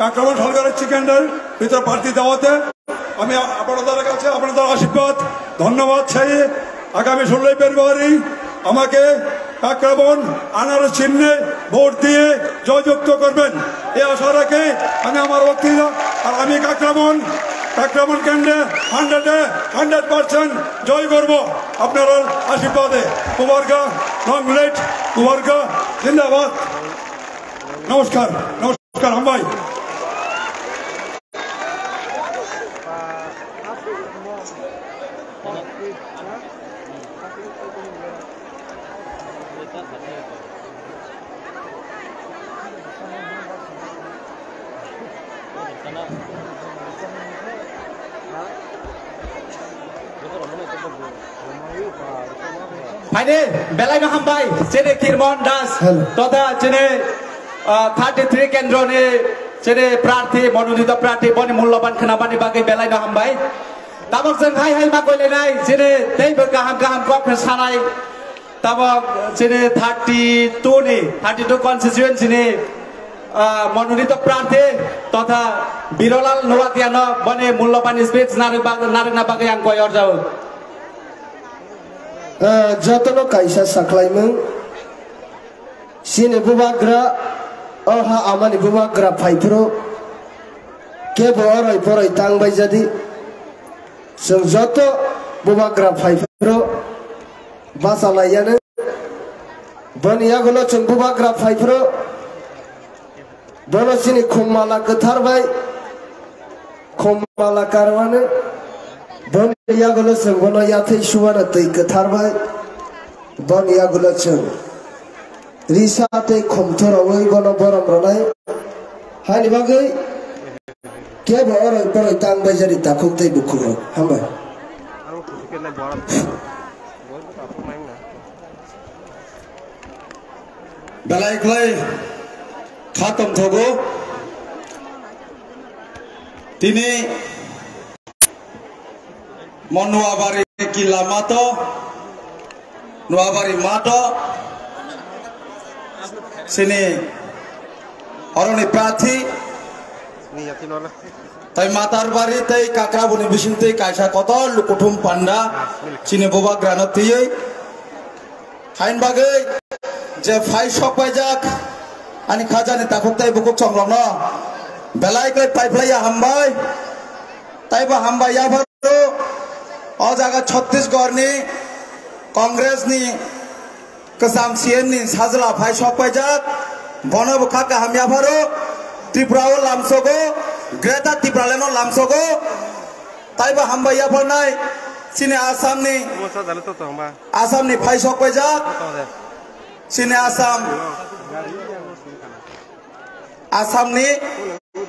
কাকরাবন সরকারের চিকেন ডের ভিতরে প্রার্থী দেওয়াতে আমি আপনাদের কাছে আপনাদের আশীর্বাদ, ধন্যবাদ চাই। আগামী ষোলোই ফেব্রুয়ারি আমাকে কাকরাবন আনারস চিহ্নে ভোট দিয়ে জয়যুক্ত করবেন, এই আশা রাখি আমি আমার বক্তৃতা। আর আমি কাকরাবন, কাকরাবন কেন্দ্রে হান্ড্রেডে হান্ড্রেড পার্সেন্ট জয় করব আপনার আশীর্বাদে। কুমারগা, লং লিভ কুমারগা, জিন্দাবাদ। নমস্কার, নমস্কার, হামবাই। Phaide belai no hambai, chini Khirmon Das, Hello. Totha chini, ah, thirty three kendro ni chini prarthi, mononito prarthi, boni mulloban khwnabani bagwi belai no hambai. Tabok chwng hai hai ma koilainai, chini teibo kaham kaham kok khe sanai. Tabok chini thirty two ni, thirty two constituency ni, ah, mononito prarthi totha Birolal Nuatia no boni mulloban speech narwk bag-, narwkna bagwi ang koi orjao. Ah, jotono kaisa saklaimung. Chini bubagra, o ha amani bubagra phaiphuru kebo oroi poroi tang bai jadi. Chwng joto bubagra phaiphuru bachalaiyano. Boni yagulo chwng bubagra phaiphuru bono chini khum mala kwthar bai, khum mala karwano, boni yagulo chwng bono yathai suwano twi kwthar bai, boni yagulo chwng risa tei khum thorowi bono borom rwnai. Haini bagwi kebo oroi poroi tang bai jani takhuk tei bukhukrok. Hambai. Belai kwlai kha tongthogo. Tini mo Nuabari kila mato, Nuabari mato, sini oroni prarthi. Tai Matarbari tai Kakraboni bising twi kaisa kotor lukuthum panda chini bubagrano twiwi. Hain bagwi je phai sok paijak ani khajani takhuk tai bukuk chongrokno belai khlai paiphlaiya hambai. Taibo hambai yapharo o jaga Chhattisgarhni Congressni Kwcham C N ni sajla phai sok paijak, bono bo kha kaham yapharo, Tripura o lamsogo, Greater Tipraland o lamsogo, taibo hambai yapharnai, chini Assam ni, Assam ni phai sok paijak, chini Assam. Assamni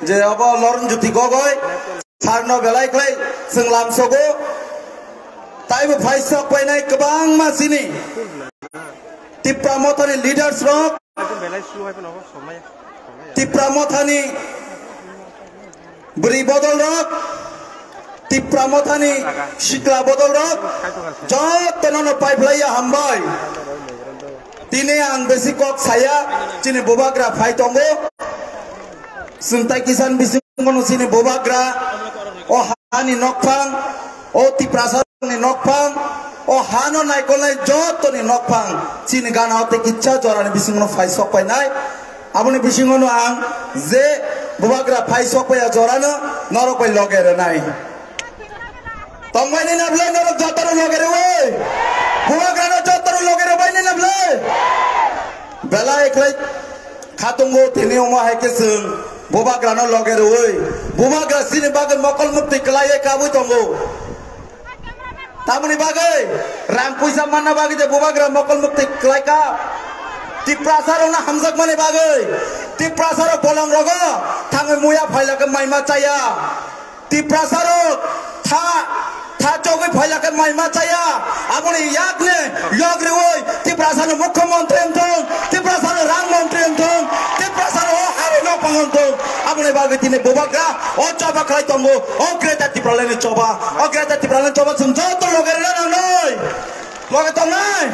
je obo Loren Jyoti Gogoi, sarno belai khlai chwng lamsogo, taibo phaisok painai kwbangma chini Tipra Mothani leaders rok, Tipra Mothani bwrwi bodol rok, Tipra Mothani sikla bodol rok, jotono no paiplaiya hambai. Tini ang besi kok saya, chini bubagra phai tongo. Chwng tai kisan bisingo no chini bubagra, o hani nokphang, o Tiprasa ni nokphang, o hano naikolnai jotoni nokphang, chini gana o tei kicha jorani bisingo no phai sok painai. Aboni bisingo no ang je bubagra phai sok paiya jorano norok bai loge rwnai. Tongbai ni na bwlai norok jotono loge rwi. Bubagra no jotono loge rwi bai ni na bwlai. Belai khlai khatungo tini omo hai khe chwng bubagra no loge rwi. Bubagra chini bagwi mokol mukti kwlaiwi kabui tongo. Tamoni bagwi rang puisa manna bagwi je bubagra mokol mukti kwlai ka. Tiprasa rokno hamjakmani bagwi. Tiprasa rok bolong rogo thangwi muya phailakhe maima chaya. Tiprasa rok tha, tha chogwi phailakhe maima chaya. Aboni yakni yog riwi Tiprasa no mukhyamantri wngthung, Tiprasa no rang mantri wngthung, Tiprasa no o hari nokphang wngthung. Aboni bagwi tini bubagra o choba khlai tongo, o Greater Tipraland ni choba, o Greater Tipraland ni choba chwng joto loge rwna nangnai. Loge tongnai,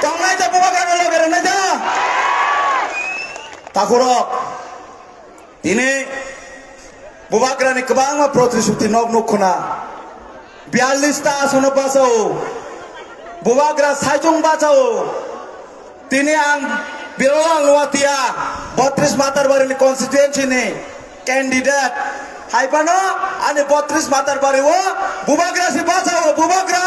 tongnai da bubagra no loge rwnai da. Takhurok. Tini bubagrani kwbangma protishuti nok nukkuna. Biyallis ta asono bachao. Bubagra saichung bachao. Tini ang Birolal Nuatia, botris Matarbari ni constituency ni candidate. Haibano ani botris Matarbari o bubagra si bachao, bubagra.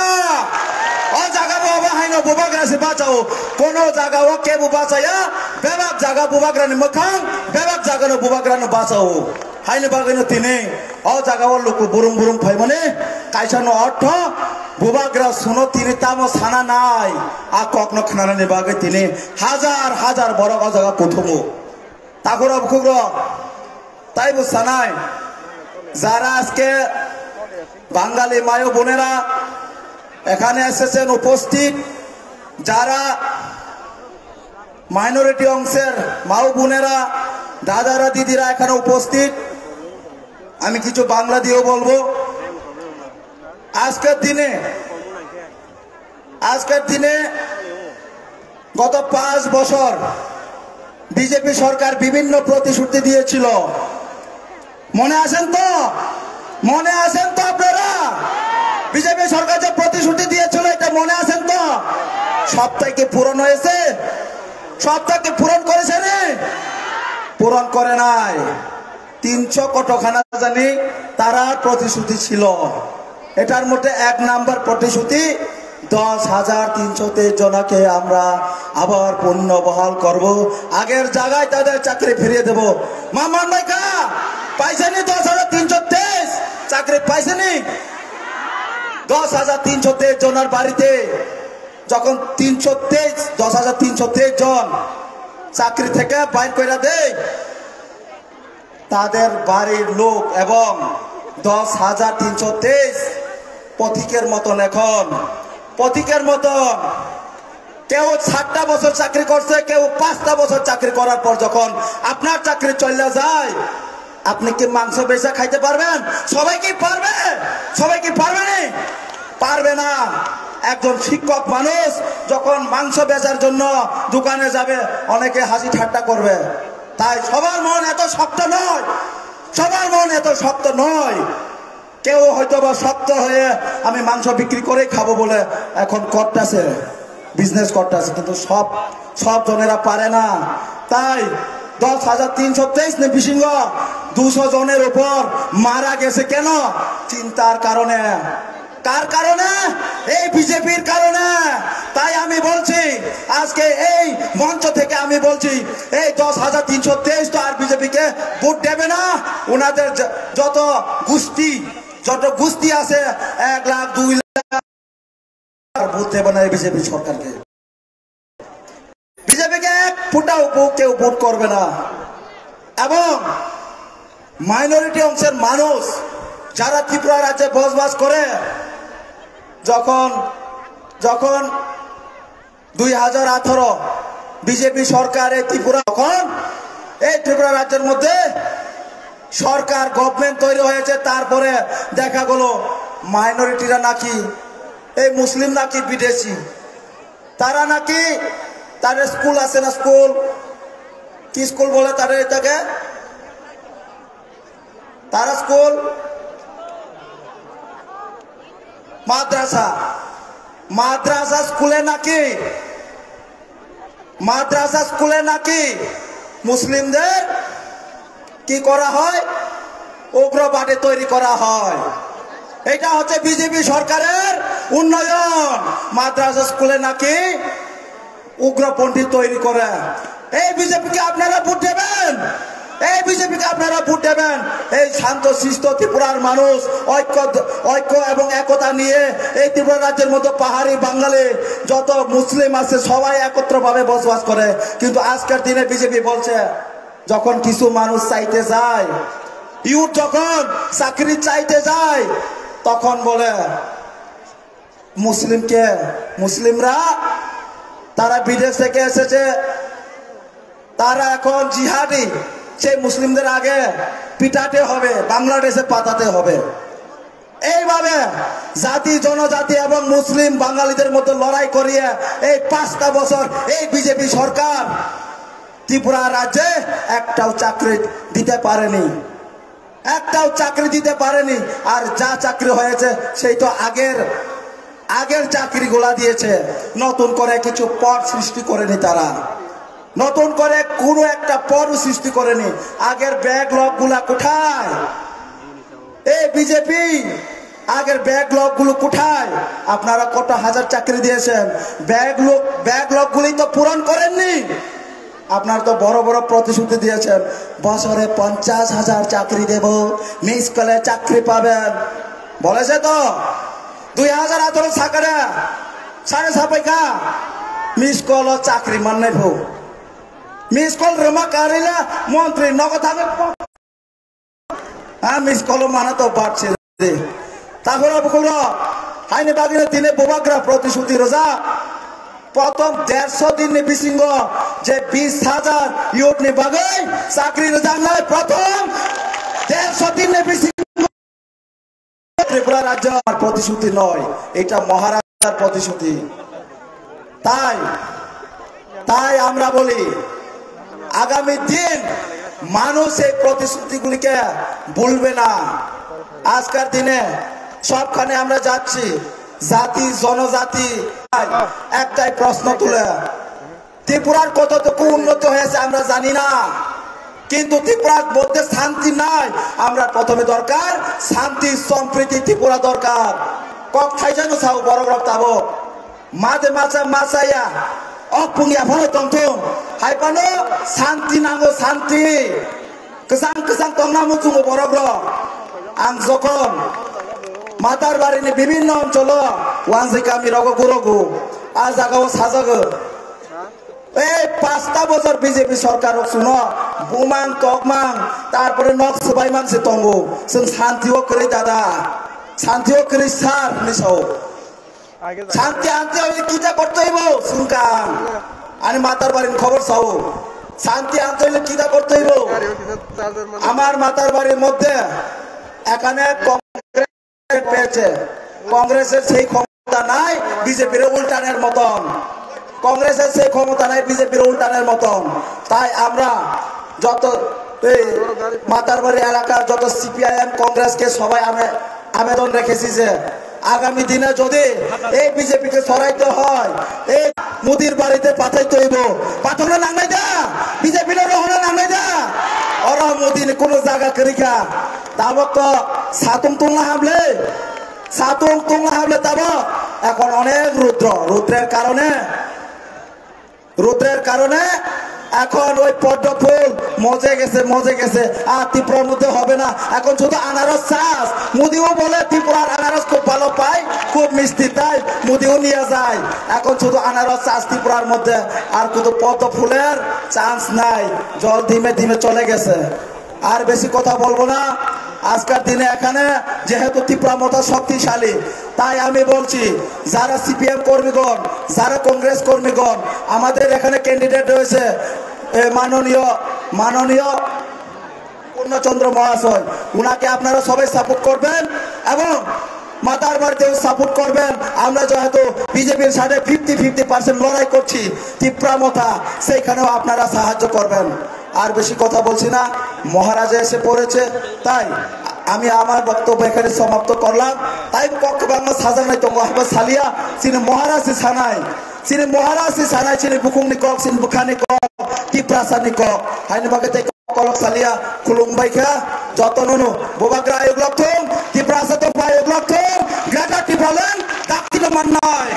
O jaga bo abo haino bubagra si bachao. Kono jaga o kebu bachaya, bebak jaga bubagrani mwkhang, bebak jaga no bubagrano bachao. Haini bagwino tini o jaga o luku burum burum phaimani kaisa no ortho bubagra suno tini tamo sana nai. A kokno khnanani bagwi tini hajar hajar borok o jaga kuthumu. Takhura bukhukrok, taibo sanai, jara ajke Bangali mayo bonera ekhane এসেছেন উপস্থিত, jara minority অংশের মাও বোনেরা, দাদারা, দিদিরা এখানে উপস্থিত, আমি কিছু বাংলা দিয়েও বলবো। আজকের দিনে, আজকের দিনে গত পাঁচ বছর বিজেপি সরকার বিভিন্ন প্রতিশ্রুতি দিয়েছিল। মনে আছেন তো? মনে আছেন তো আপনারা? বিজেপি সরকার যে প্রতিশ্রুতি দিয়েছিল, এটা মনে আছেন তো? সবটাই কি পূরণ হয়েছে? সবটা কি পূরণ করেছে রে? পূরণ করে নাই। তিনশো কতখানা জানি তারা প্রতিশ্রুতি ছিল। এটার মধ্যে এক নাম্বার প্রতিশ্রুতি, দশ হাজার তিনশো তেইশ জনাকে আমরা আবার পুনর্বহাল করব, আগের জায়গায় তাদের চাকরি ফিরিয়ে দেব। মামান ভাই কা পাইছেনি দশ হাজার তিনশো তেইশ চাকরি পাইছেনি? দশ হাজার তিনশো তেইশ জনের বাড়িতে যখন তিনশো তেইশ, দশ হাজার তিনশো তেইশ জন চাকরি থেকে বাইর করে দেয়, তাদের বাড়ির লোক এবং দশ হাজার তিনশো তেইশ পথিকের মতন এখন, পথিকের মতন। কেউ সাতটা বছর চাকরি করছে, কেউ পাঁচটা বছর চাকরি করার পর যখন আপনার চাকরি চলে যায়, আপনি কি মাংস বেচা খাইতে পারবেন? সবাই কি পারবে? সবাই কি পারবে নি? পারবে না। একজন শিক্ষক মানুষ যখন মাংস বেচার জন্য দোকানে যাবে, অনেকে হাসি ঠাট্টা করবে। তাই সবার মন এত শক্ত নয়, সবার মন এত শক্ত নয়। কেউ হয়তো বা শক্ত হয়ে আমি মাংস বিক্রি করে খাবো বলে এখন করতেছে, বিজনেস করতেছে, কিন্তু সব, সব জনেরা পারে না। তাই দশ হাজার তিনশো তেইশ নে বিশিঙ্গ দুশো জনের উপর মারা গেছে। কেন? চিন্তার কারণে। কার কারণে? এই বিজেপির কারণে। তাই আমি বলছি, আজকে এই মঞ্চ থেকে আমি বলছি, এই দশ হাজার তিনশো তেইশ তো আর বিজেপিকে ভোট দেবে না। ওনাদের য-, যত গোষ্ঠী, যত গোষ্ঠী আছে, এক লাখ, দুই লাখ, আর ভোট দেবে না এই বিজেপি সরকারকে। বিজেপিকে এক ফুটাও ভো-, কেউ ভোট করবে না। এবং মাইনরিটি অংশের মানুষ যারা ত্রিপুরা রাজ্যে বসবাস করে, যখন, যখন দুই হাজার আঠারো বিজেপি সরকার এই ত্রিপুরা, তখন এই ত্রিপুরা রাজ্যের মধ্যে সরকার, গভর্নমেন্ট তৈরি হয়েছে, তারপরে দেখা গেল মাইনরিটিরা নাকি, এই মুসলিম নাকি বিদেশি, তারা নাকি, তাদের স্কুল আছে না, স্কুল, কি স্কুল বলে তাদের এটাকে, তারা স্কুল, মাদ্রাসা, মাদ্রাসা স্কুলে নাকি, মাদ্রাসা স্কুলে নাকি মুসলিমদের কি করা হয়, উগ্রবাদী তৈরি করা হয়। এটা হচ্ছে বিজেপি সরকারের উন্নয়ন। মাদ্রাসা স্কুলে নাকি উগ্রপন্থী তৈরি করে। এই বিজেপিকে আপনারা ভোট দেবেন, এই বিজেপিকে আপনারা ভোট দেবেন। এই শান্ত শিষ্ট ত্রিপুরার মানুষ ঐক্য, ঐক্য এবং একতা নিয়ে এই ত্রিপুরা রাজ্যের মধ্যে পাহাড়ি বাঙালি যত মুসলিম আছে সবাই একত্রভাবে বসবাস করে। কিন্তু আজকের দিনে বিজেপি বলছে, যখন কিছু মানুষ চাইতে যায়, ইউথ যখন চাকরি চাইতে যায়, তখন বলে মুসলিমকে, মুসলিমরা তারা বিদেশ থেকে এসেছে, তারা এখন জিহাদি, সেই মুসলিমদের আগে পিটাতে হবে, বাংলাদেশে পাঠাতে হবে। এইভাবে জাতি, জনজাতি এবং মুসলিম বাঙালিদের মধ্যে লড়াই করিয়ে এই পাঁচটা বছর এই বিজেপি সরকার ত্রিপুরা রাজ্যে একটাও চাকরি দিতে পারেনি, একটাও চাকরি দিতে পারেনি। আর যা চাকরি হয়েছে সেই তো আগের, আগের চাকরিগুলা দিয়েছে, নতুন করে কিছু পদ সৃষ্টি করেনি তারা, নতুন করে কোনো একটা পদ সৃষ্টি করেনি। আগের ব্যাকলগ গুলা কোথায়? এই বিজেপি আগের ব্যাকলগ গুলো কোথায়? আপনারা কত হাজার চাকরি দিয়েছেন, ব্যাকলগ, ব্যাকলগ গুলি তো পূরণ করেননি। আপনারা তো বড় বড় প্রতিশ্রুতি দিয়েছেন, বছরে পঞ্চাশ হাজার চাকরি দেব, মিস কলে চাকরি পাবেন, বলেছে তো। দুই হাজার আঠারো সাকারে সাড়ে সাপাইকা মিস কল চাকরি মান্নাই ফো, মিস কল রেমা কারিলা মন্ত্রী নগদ থাকে। Ah, miss call mana to bat se de. Tahora bukuro, haini bagino tine bubagra protishuti roja. Prothom derso din ni bisingo je bis hajar youth ni bagwi chakri roja nai prothom derso din ni bisingo Tripura rajyo ar protishuti noi, eta Maharajar protishuti. তাই, তাই আমরা বলি, আগামী দিন মানুষ এই প্রতিশ্রুতিগুলিকে ভুলবে না। আজকের দিনে সবখানে আমরা যাচ্ছি, জাতি, জনজাতি, একটাই প্রশ্ন তুলে, ত্রিপুরার কতটুকু উন্নতি হয়েছে আমরা জানি না, কিন্তু ত্রিপুরার মধ্যে শান্তি নাই। আমরা প্রথমে দরকার শান্তি, সম্প্রীতি, ত্রিপুরা দরকার। Kok thaijano sao borok rok tabuk. Made macha machaya, ok pungya phano tongthung. Hai phano santi nango, santi. Kwchang kwchang tongna muchungo borok rok. Ang jokhon Matarbari ni bibinno oncholo wanjwi kami rogo gurogo, a jagao sajago. Ei pasta bojor B J P sorkar rok chwngno bumang tokmang, tarpore nok swbaimang se tongo. Chwng santi o kwrwi dada, santi o kwrwi sir hinwi sao. Shanti ante hoile kita korte hoibo, sungkang. Ani Matarbari ni khobor sao. Shanti ante hoile kita korte hoibo. Amar Matarbari moddhe ekhane Congress peyeche. Congress er sei khomota nai B J P re ultaner moton. Congress er sei khomota nai B J P re ultaner moton. Tai amra joto ei Matarbari elakar joto C P I M Congress ke sobai ame abedon rekhesi je আগামী দিনে যদি এই বিজেপিকে সরাইতে হয়, এই মোদির বাড়িতে পাঠাইতে হইব। পাঠানো নাংনাই দা, বিজেপি রে রহনা নাংনাই দা। ওরা মোদি কোনো জায়গা করিকা। তাবক তো সাতুং তুংলা হামলে, সাতুং তুংলা হামলে তাবক। এখন অনেক রুদ্র, রুদ্রের কারণে রুদ্রের কারণে এখন ওই পদ্ম ফুল মজে গেছে, মজে গেছে। আর ত্রিপুরার মধ্যে হবে না। এখন শুধু আনারস চাষ। মোদিও বলে ত্রিপুরার আনারস খুব ভালো পাই, খুব মিষ্টি, তাই মোদিও নিয়ে যায়। এখন শুধু আনারস চাষ ত্রিপুরার মধ্যে, আর কিন্তু পদ্ম ফুলের চান্স নাই, জল ধিমে ধিমে চলে গেছে। আর বেশি কথা বলবো না। আজকের দিনে এখানে যেহেতু ত্রিপুরা মথা শক্তিশালী, তাই আমি বলছি, যারা সিপিএম কর্মীগণ, যারা কংগ্রেস কর্মীগণ, আমাদের এখানে ক্যান্ডিডেট রয়েছে, এ, মাননীয়, মাননীয় পূর্ণচন্দ্র মহাশয়, উনাকে আপনারা সবাই সাপোর্ট করবেন এবং মাতার বাড়িতেও সাপোর্ট করবেন। আমরা যেহেতু বিজেপির সাথে ফিফটি ফিফটি পার্সেন্ট লড়াই করছি, তিপ্রা মথা, সেইখানেও আপনারা সাহায্য করবেন। আর বেশি কথা বলছি না, মহারাজা এসে পড়েছে, তাই আমি আমার বক্তব্য এখানে সমাপ্ত করলাম। তাই kok kwbangma sajak nai tongo, haiba salia, chini Maharaj se sanai, chini Maharaj se sanai, chini bukung ni kok, chini bwkha ni kok, Tiprasa ni kok, haini bagwi tei kolok salia, khulum bai kha, joto nono, Bubagra ayuk lok thung, Tiprasa to ayuk lok thung, Greater Tipraland, dakti no mannai.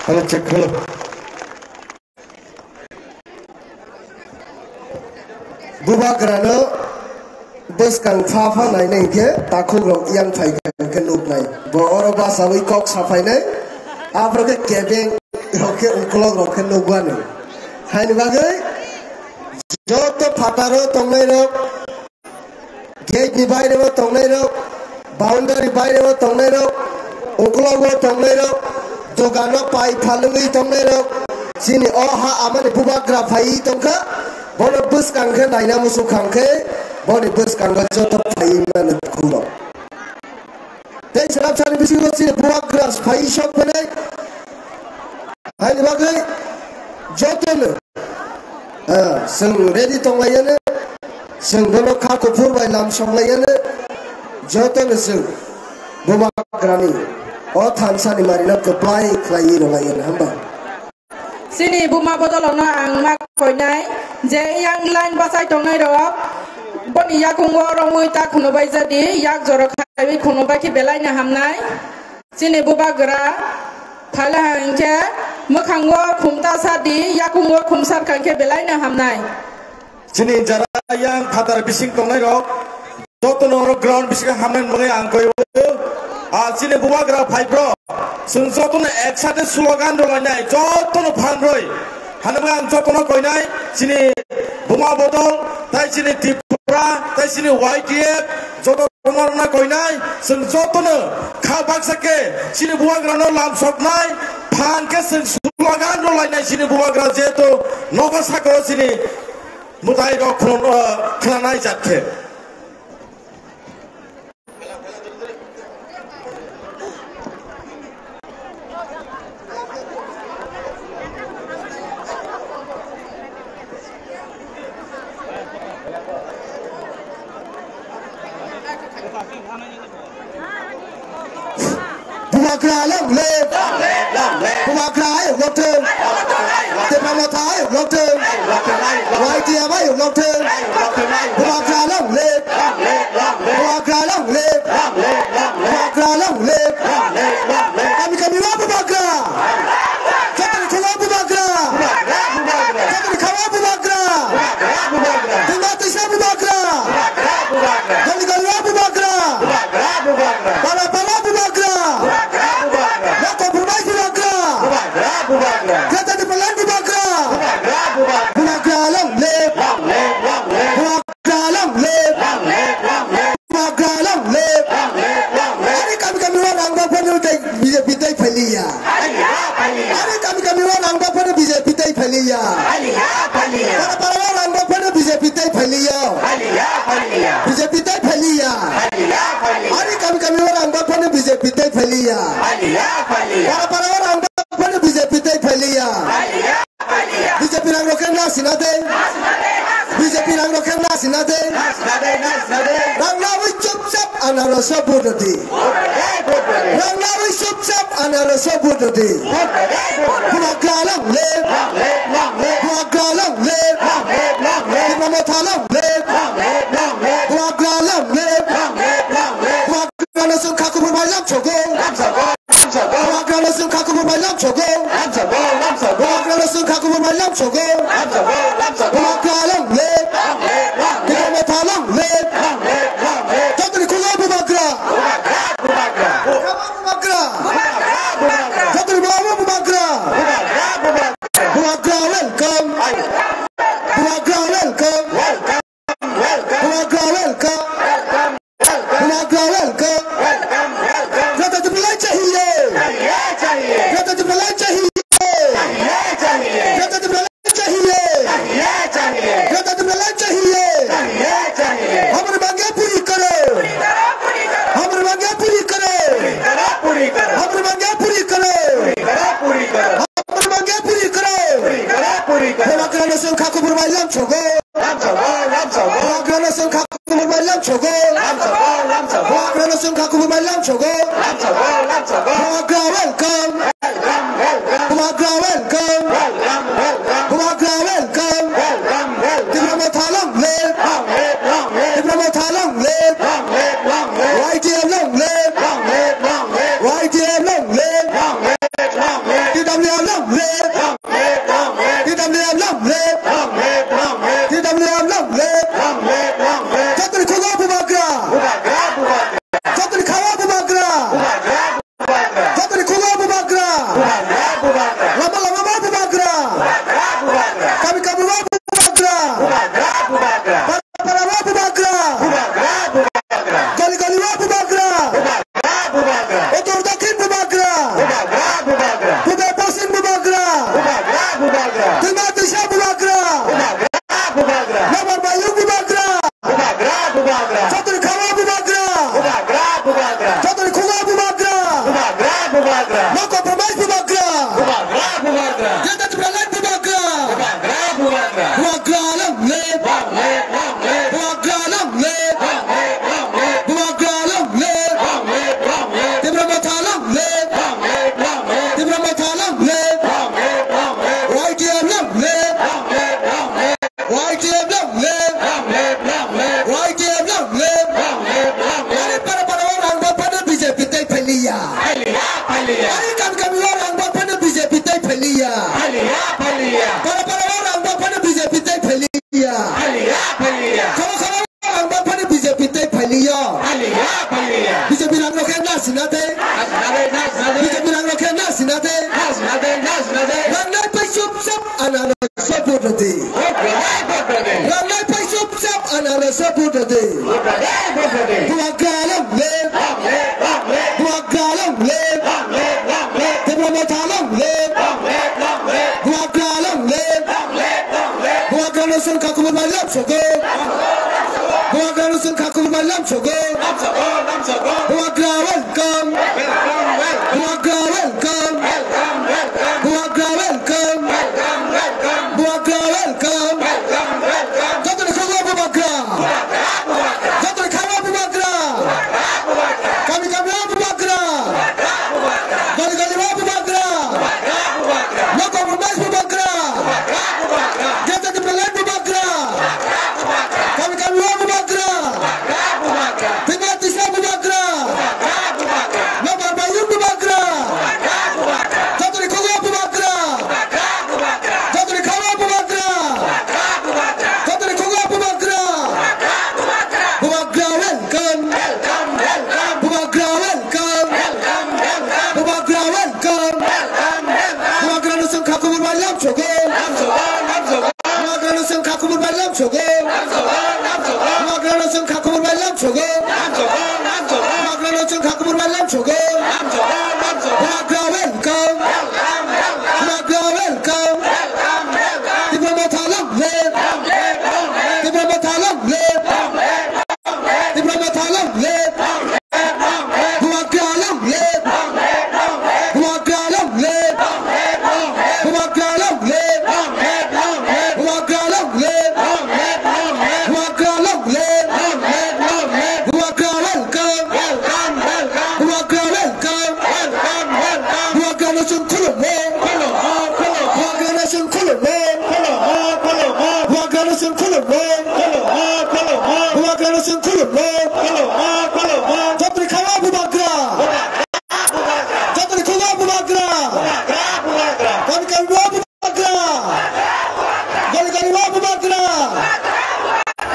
Hello, check, hello. Bubagrano bwskang pha pha nainai hinkhe takhukrok yang phaikha hinkhe nuknai. Bo oro basaui kok saphainai, aphuru khe kebeng rok khe ukolok rok khe nukmani. Haini bagwi joto phataro tongnairok, gate ni bairebo tongnairok, boundary bairebo tongnairok, uklogo tongnairok, dogano pai phalungwi tongnairok, chini o ha amani bubagra phaiwi tongkha, bono bwskang khe naina muchung kha khe, boni bwskango joto phaiwi mano khulok. Tei swrapsani bisingo chini bubagra phaiwi sok phainai, haini bagwi jotono Ah, chwng ready tonglaiyano, chwng bono kha kuphur bai lam soklaiyano, jotono chwng Bubagrani o thansani marino kwplai khlaiwi rwlaiyano, hamba? Chini buma bodolono ang ma koinai je yang line bachai tongnai rok boni yakungo romwi ta khunubai jadi, yak jora khaiwi khunubai khe belai no hamnai. Chini bubagra phaila hinkhe mwkhango khumta sadi, yakungo khumsar kha hinkhe belai no hamnai. Chini jara yang phatar bising tongnai rok, jotono oro ground bisingo hamnai bagwi ang koi o. Ah, chini bubagra phai bro, chwng jotono ek sate slogan rwlainai, jotono phan rwi. Hwnwi ang jotono koinai, chini buma bodol, tai chini Tripura, tai chini Y T F, joto rwna koinai, chwng jotono kha baksa khe chini bubagrano lam soknai, phan khe chwng slogan rwlainai chini bubagra, jehetu nogo sakao chini mwtai rok khwna-, khwnanai jat khe. Bubagra long live! Bubagra ayuk lok thung! Tipra Motha ayuk lok thung! Y T F ayuk lok thung! Bubagra long live! Bubagra long live! Bubagra long live! Kami kami wa Bubagra! Jotoni khulok Bubagra! Jotoni khawa Bubagra! Tungma tisa Bubagra! Goli goli wa Bubagra! Pala pala Bubagra! Nokho Bubai Bubagra! Jotoni palan Bubagra! Bubagra long live! Bubagra long live! Bubagra long live! Long live, long live. Bubagra long live. Long live, long live. Ani kami kami wa rang ba phano tai B J P tai phailiya. Phailiya, phailiya. Ani kami kami wa rang ba phano B J P tai phailiya. Phailiya, phailiya. Para para wa rang ba phano B J P tai phailiya. Phailiya, phailiya. B J P tai phailiya. Phailiya, phailiya. Ani kami kami wa rang ba phano B J P tai phailiya. Phailiya, phailiya. Para para wa rang ba phano B J P tai phailiya. Phailiya. B J P rang rok khe nasina de. B J P rang rok khe nasina de. Rang nawi chupchap anarok so vote di. Rang nawi chupchap anarok so vote di. Bubagra long live. Bubagra long live. Tipra Motha long live. Bubagra long live. Bubagra no chwng kha kubur bai lam sogo. Bubagra no chwng kha kubur bai lam sogo. Bubagra no chwng kha kubur bai lam sogo. Bubagra long live. Tipra Motha long live. Jotoni khulok Bubagra. Bubagra. Jotoni babu Bubagra. Bubagra welcome. Bubagra welcome. Bubagra welcome. Bubagra welcome. Bubagrano chwng kha kubur bai lamsogo. Bubagrano chwng kha kubur bai lamsogo. Bubagrano chwng kha kubur bai lamsogo. Bubagra welcome. Bubagra welcome. Bubagra welcome. Tipra Motha long live. Tipra Motha long live. Y T F long live. Y T F long live. T W F long live. T W F long live. T W F long live. Jotoni khugo Bubagra. Jotoni khago Bubagra. Jotoni khugo Bubagra. Lama lama ma Bubagra. Kami kami ma Bubagra. Para para ma Bubagra. Goli goli ma Bubagra. Uttor dokhin Bubagra. Pube poschim Bubagra. Twima twisa Bubagra. Nokbar bayung Bubagra. Jotoni khago Bubagra. Jotoni khugo Bubagra. No compromise Bubagra. Greater Tipraland Bubagra. Bubagra long live. Bubagra long live. Bubagra long live. Tipra Motha long live. Tipra Motha long live. Y T F long live. Y T F long live. Y T F long live. Are para para o rang ba phano B J P tei phailiya. Are kam kam o rang ba phano B J P tei phailiya. Para para o rang ba phano B J P tei phailiya. Khama khama o rang ba phano B J P tei phailiya. B J P rang rokhe na sina tei. B J P rang rokhe na sina tei. Rang nai pai chup chup anaro. Vote rwdi. Vote rwdi, vote rwdi. Rang nai pai chup chup anaro se vote rwdi. Vote rwdi, vote rwdi. Bubagra long live. Long live, long live. Bubagra long live. Long live, long live. Tipra Motha long live. Long live, long live. Bubagra long live. Long live, long live. Bubagrano chwng kha kubur bai lamsogo. Bubagrano chwng kha kubur bai lamsogo. Lamsogo, lamsogo. Bubagra welcome. Welcome, welcome. Bubagra welcome. Welcome, welcome. Bubagra welcome. Welcome, welcome. Bubagra welcome. Welcome, welcome. Jotoni khugo Bubagra. Bubagra, Bubagra. Jotoni khago Bubagra. Bubagra, Bubagra. Kami kami o Bubagra. Bubagra, Bubagra. Goli goli o Bubagra. Bubagra, Bubagra. No compromise Bubagra. Bubagra, Bubagra. Greater Tipraland Bubagra. Bubagra, Bubagra. Kami kami o Bubagra. Bubagra, Bubagra. Twima twisa Bubagra. Bubagra, Bubagra. Nokbar bayung Bubagra. Bubagra, Bubagra. Jotoni khugo Bubagra. Bubagra, Bubagra. Jotoni khago Bubagra. Bubagra, Bubagra. Jotoni khugo Bubagra. Bubagra, Bubagra. Bubagra welcome. Welcome, welcome. Bubagra welcome. Welcome, welcome. Bubagra welcome. Welcome, welcome. Bubagrano chwng kha kubur bai lamsogo. Lamsogo, lamsogo. Bubagrano chwng kha kubur bai lamsogo. Lamsogo, lamsogo. Bubagrano chwng kha kubur bai lamsogo. Lamsogo, lamsogo. Bubagrano chwng kha kubur bai lamsogo. Lamsogo, lamsogo. Bubagra welcome. Welcome, welcome. Bubagra welcome. Welcome, welcome. Tipra Motha long live. Long live, long live. Tipra Motha long live. Long live, long live. Tipra Motha long live. Long live, long live. Bubagra long live. Long live, long live. Bubagra long live. Long live, long live. Bubagra long live. Long live, long live. Bubagra long live. Long live, long live. Bubagra long live. Long live, long live. Bubagra welcome. Welcome, welcome. Bubagra welcome. Welcome, welcome. Bubagrano chwng khulumo. Khulumo, khulumo. Bubagrano chwng khulumo. Khulumo, khulumo. Bubagrano chwng khulumo. Khulumo, khulumo. Bubagrano chwng khulumo. Khulumo, khulumo. Jotoni khago Bubagra. Bubagra, Bubagra. Jotoni khugo Bubagra. Bubagra, Bubagra. Kami kami o Bubagra. Goli goli o Bubagra.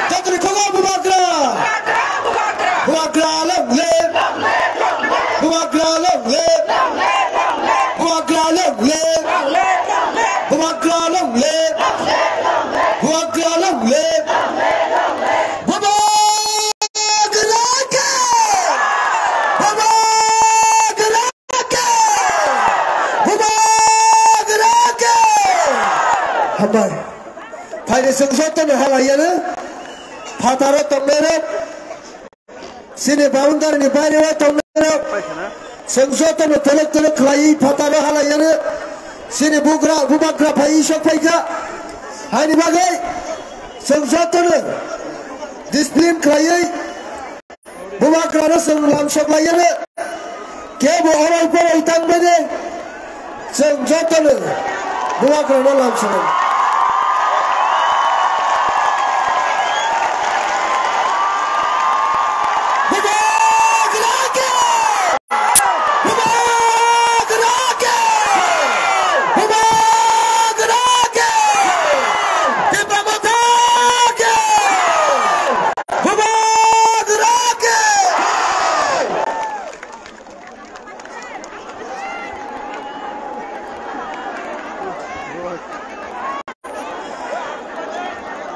Jotoni khugo Bubagra. Bubagra long live. Bubagra long live. Bubagra long live. Bubagra long live. Bubagra long live. Bubagra khe! Bubagra khe! Bubagra khe! Hambai. Phaidi chwng jotono halaiyano. Phataro tongnairok. Chini boundary ni baire o tongnairok. Chwng jotono telek telek khlaiwi phataro halaiyano. Chini bugra, bubagra phai sok phaikha. Haini bagwi chwng jotono discipline khlaiwi bubagrano chwng lamsok laiyano. Kebo orai porai tangmani chwng jotono bubagrano lamsoknai. Bubagra khe! Bubagra khe! Bubagra khe! Tipra Motha khe! Bubagra khe!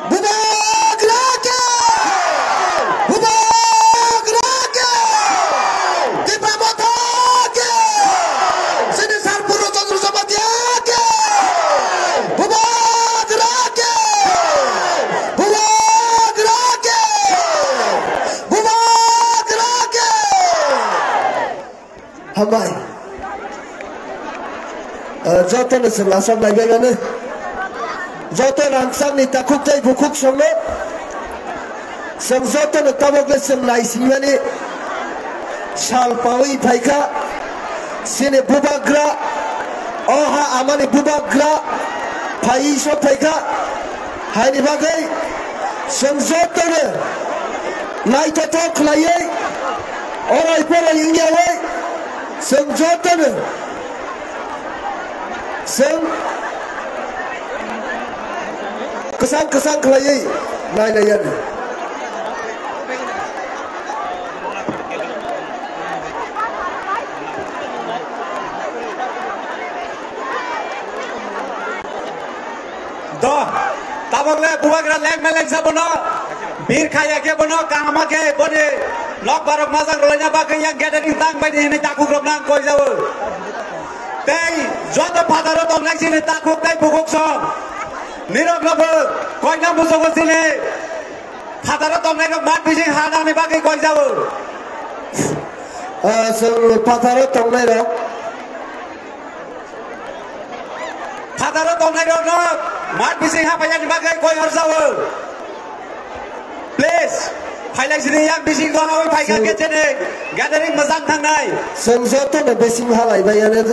Bubagra khe! Bubagra khe! Tipra Motha khe! Chini Sarpuro Chandra Jamatia khe! Bubagra khe! Bubagra khe! Bubagra khe! Hambai. Eh, jotono chwng aswk naibaimani. Joto rangchakni takhuk tei bukhuk songno. Chwng jotono tabukle chwng naisimani sal pawi phaikha. Chini bubagra, o ha amani bubagra phaiwi sok phaikha. Haini bagwi chwng jotono naithothok khlaiwi, orai porai wngyawi chwng jotono chwng kwchang kwchang khlaiwi nai lai yani. Do, tabok le bubagra leng meleng sa bono, bir khaya khe bono, kahama khe boni nok barok majak rwlaina bagwi yang gathering tang bai di hwnwi takhuk rok nang koi jao. Tei joto phataro tongnai chini takhuk tei bukhuk song. Nirok no bo koina musugo chini phataro tongnai rok mat bising ha nangni bagwi koi jao. Ah, chwng phataro tongnai rok. Phataro tongnai rok no mat bising ha painani bagwi koi horjao. Please, phailai sini yang bising no hawi phai kha Chwng- khe chini gathering mojang thangnai. Chwng joto no bising halai bai yani.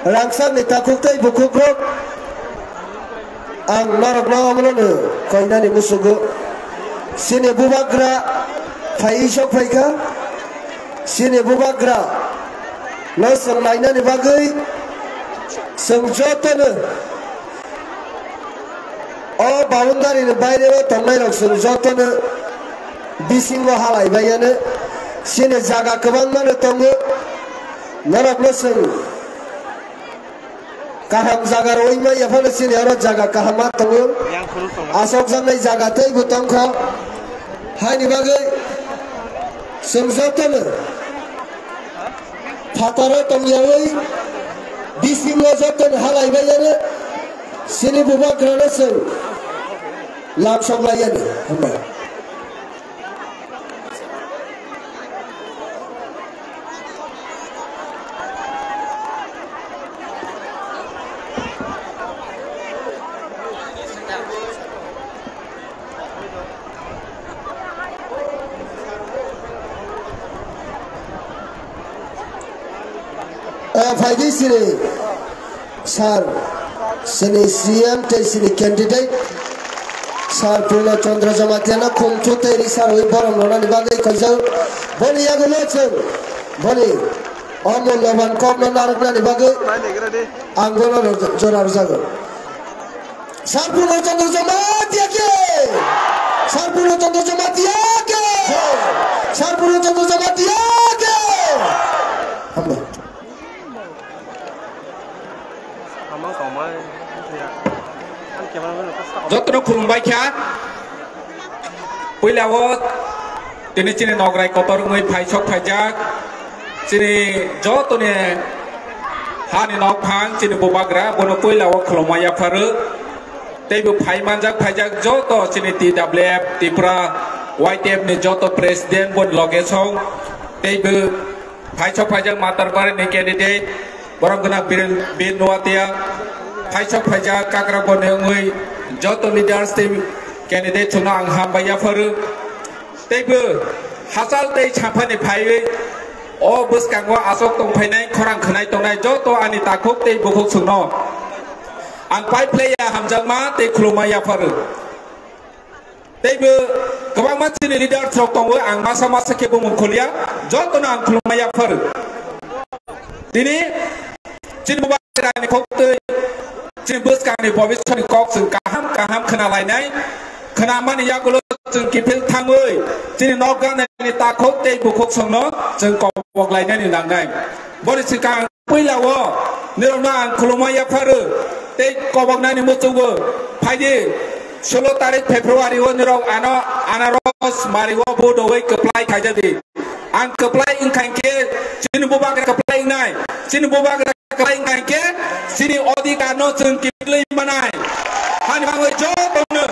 Rangchak ni takhuk tei bukhuk rok. Ang norok no omono no koinani musugo. Chini bubagra phai sok phai kha. Chini bubagra no chwng nainani bagwi chwng jotono o boundary ni baire o tongnai rok chwng jotono bisingo halai bai yani. Chini jaga kwbangma no tongo, norok no chwng kaham jaga rwui manya phano chini oro jaga kaham ma tongo. Yang khuru tongo. Asokjaknai jaga teibo tongkha. Haini bagwi chwng jotono phataro tongyaui bisingo jotono halai bai yani. Chini bubagrano chwng lamsok lai yani. Hambai. Eh, phaidi sini. Sir, chini C M tei chini candidate, Sir Purno Chandra Jamatia no khum thu tei ri sir wi borom rwnani bagwi khaijak. Boni yagulo chwng boni o mulyaban kokno narwknani bagwi ang bono rw-, jora rwjago. Sir Purno Chandra Jamatia ke! Sir Purno Chandra Jamatia ke! Sir Purno Chandra Jamatia ke! Hambai. Jotono khulumbai kha. Puila o tini chini nograi kotor wngwi phai sok phaijak. Chini jotoni hani nokphang chini bubagra bono puila o khulumma yapharo. Teibo phai manjak phaijak joto chini T W F Tripura Y T F ni joto president boni loge song. Teibo phai sok phaijak Matarbari ni candidate. Borom gwnang Bir, Bir Noatia, phaisok phaijak kakraboni wngwi joto leaders tei candidate chwngno ang hambai yapharo. Teibo hachal tei saphani phaiwi o bwskango aswk tongphainai khorang khwnai tongnai joto ani takhuk tei bukhuk chwngno ang pai phlaiya hamjakma tei khulumma yapharo. Teibo kwbangma chini leaders rok tongo, ang masa masa khe bumung khuliya, jotono ang khulumma yapharo. Tini chini bubagrani kok twi chini bwskangni bobiswrni kok chwng kaham kaham khna lainai, khna mani yagulo chwng kiphil thangwi chini nok ganani takhuk tei bukhuk chwngno chwng kobok lainani nangnai. Boni swkang puila o nirokno ang khulumma yapharo tei koboknani muchungo phaidi solo tarik February o nirok ano anaros mari o vote rogwi kwplai khaijadi. Ang kwplai wngkha hinkhe chini bubagra kwplai wngnai, chini bubagra kwplai wngkha hinkhe chini odhikar no chwng kiphilwi manai. Hani bagwi jotono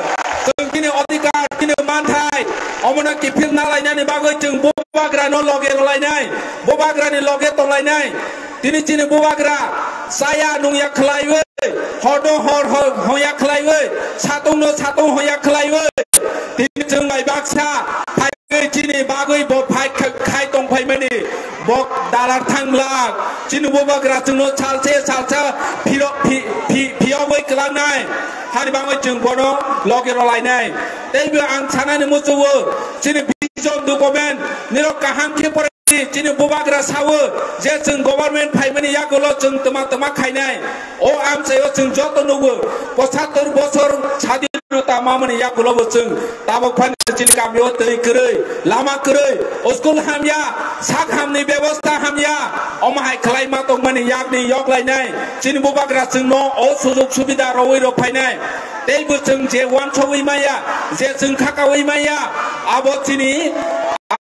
chwng chini odhikar, chini manthai omono kiphil nalainani bagwi chwng bubagrano loge rwlainai, bubagrani loge tonglainai. Tini chini bubagra chaya nungya khlaiwi, horno hor hor hongya khlaiwi, satungno satung hongya khlaiwi, tini chwng bai baksa phaiwi chini bagwi bo phai kha-, khai tongphaimani bo dalar thangla. Chini bubagra chwngno salse salsa phiro-, phi-, phi-, phiyogwi kwlangnai. Hani bagwi chwng bono loge rwlainai. Teibo ang sanani muchungo chini vision document nirok kaham khe pore. Chini bubagra sao je chwng government phaimani yagulo chwng twma twma khainai. O amchaio chwng joto nugo, pochattor bochor sadinota mamani yagulobo chwng tabok phani chini kamio twi kwrwi, lama kwrwi, school hamya, sak hamni bebosta hamya, omo hai khlaima tongmani yakni yoklainai. Chini bubagra chwngno o sujug subida rogwi rok phainai. Teibo chwng je wansogwi maya, je chwng khakawi maya, abo chini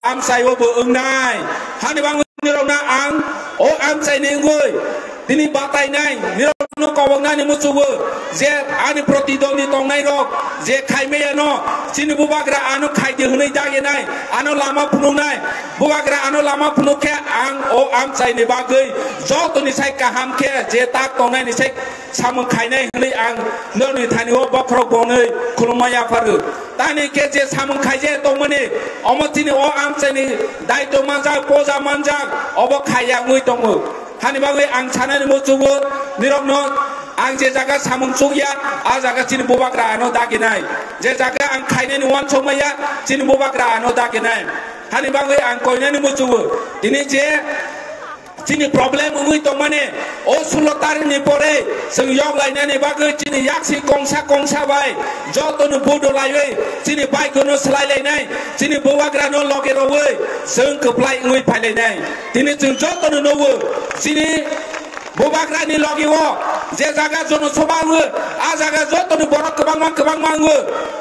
amchaio bo wngnai. Hani bagwi nirokno ang o amchaini wngwi tini batainai, nirokno koboknani muchungo je ani protidwandi tongnairok je khaimaya no chini bubagra ano khaidi hwnwi daginai, ano lama phunuknai, bubagra ano lama phunuk khe ang o amchaini bagwi jotoni sai kaham khe je tak tongnaini sai samung khainai hwnwi ang norokni thani o bokhorok bonwi khulumma yapharo. Tani khe je samung khaijak tongmani, omo chini o amchaini daitw manjak, poja manjak, obo khaiya wngwi tongo. Hani bagwi ang sanani muchungo nirokno ang je jaga samung chukya, a jaga chini bubagra ano daginai. Je jaga ang khainani wansokmaya, chini bubagra ano daginai. Hani bagwi ang koinani muchungo tini je chini problem wngwi tongmani, o sulo tarikni pore chwng yok lainani bagwi chini yaksi kongsa kongsa bai jotono bodo laiwi chini baikono swlai lainai, chini bubagrano loge rogwi chwng kwplai wngwi phai lainai. Tini chwng jotono nugo, chini bubagrani loge o je jaga jono soba wngo, a jaga jotono borok kwbangma kwbangma wngo.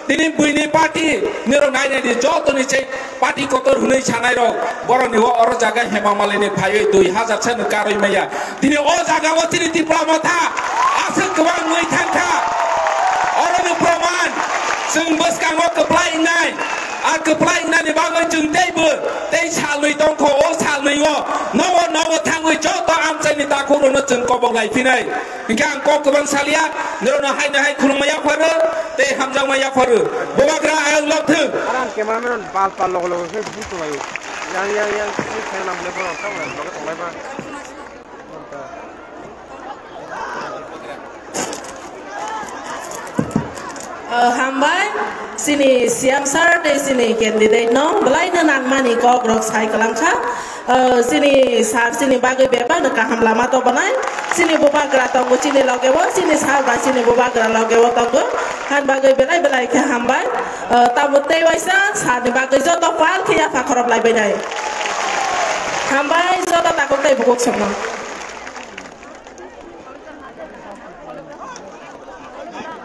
Tini buini party nirok nainani jotoni se party kotor hwnwi sanairok, borokni o oro jaga Hema Malini phaiwi dui hajar sano karwi maya. Tini o jaga o chini Tipra Motha aswk kwbang wngwi thangkha. Oroni proman chwng bwskango kwplai wngnai. A kwplai wngnani bagwi chwng teibo tei salnwi tongkho, o salnwi o nogo nogo thangwi joto amchaini takhukrokno chwng kobok lai phinai. Hinkhe ang kok kwbang salia, norokno haino hai khulumma yapharo tei hamjakma yapharo. Bubagra ayang lok thung. Aram cameraman pal pal logo logo khe buto laio. Yang yang yang si thang nam le borok tamo logo tonglai ba. Uh, hambai, chini C M sir tei chini candidate no belai no nangmani kok rok sai kwlangkha. Uh, chini sir chini bagwi bebak no kaham lama to banai. Chini bubagra tongo chini loge o, chini sir ba chini bubagra loge o tongo. Han bagwi belai belai khe hambai. Uh, tamo tei waisa sir ni bagwi joto pal khe yapha khorop lai bainai. Hambai joto takok tei bukuk songno.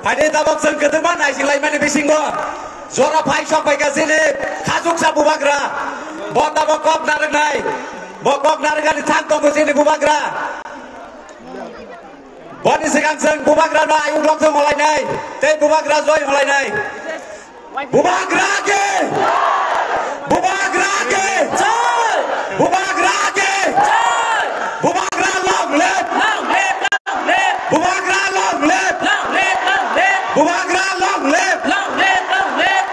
Phaidi tabok chwng kwdwma naisinglaimani bisingo jora phai sok phaikha chini khachuksa bubagra. Bo tabok kok narwknai, bo kok narwknani thang tongo chini bubagra. Boni swkang chwng bubagrano ayuk rok thung holainai tei bubagra joy holainai. Bubagra ki! Bubagra ki! Jai! Bubagra ki! Jai! Bubagra long live! Long Bubagra long live! Long live, long live!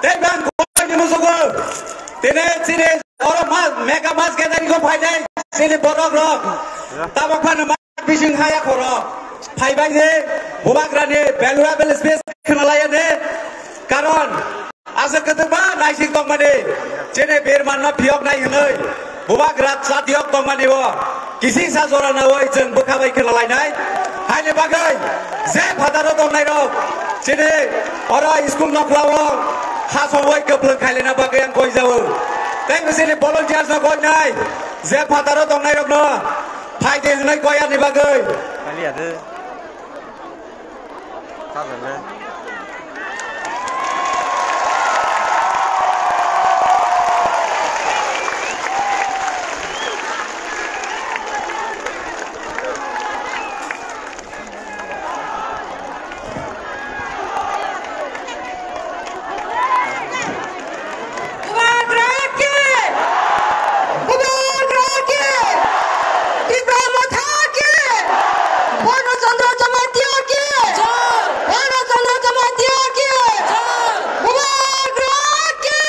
Tei bang kok ni musugo. Tene chini oro mas, mega mas gathering ko phainai chini borok rok. Tabok phano bising haya khoro. Phaibai de Bubagrani belura bel space khna laya de. Karon asa kwtwma naisik tongmani. Chini bir manma phiyok nai hwnwi Bubagra chatiyok tongmani o kisisa jora nawi chwng bwkha bai khna lainai. Haini bagwi je phataro tongnai rok chini oro school nokhla o hasongwi kwplwng khailena bagwi ang koi jao. Tei chini volunteers no koi nai je phataro tongnai rok no. Phai de hwnwi koyarni bagwi. Kaliya de. Kha de le. Bubagra ki! Bubagra ki! Tipra Motha ki! Purno Chandra Jamatia ki! Purno Chandra Jamatia ki! Bubagra ki!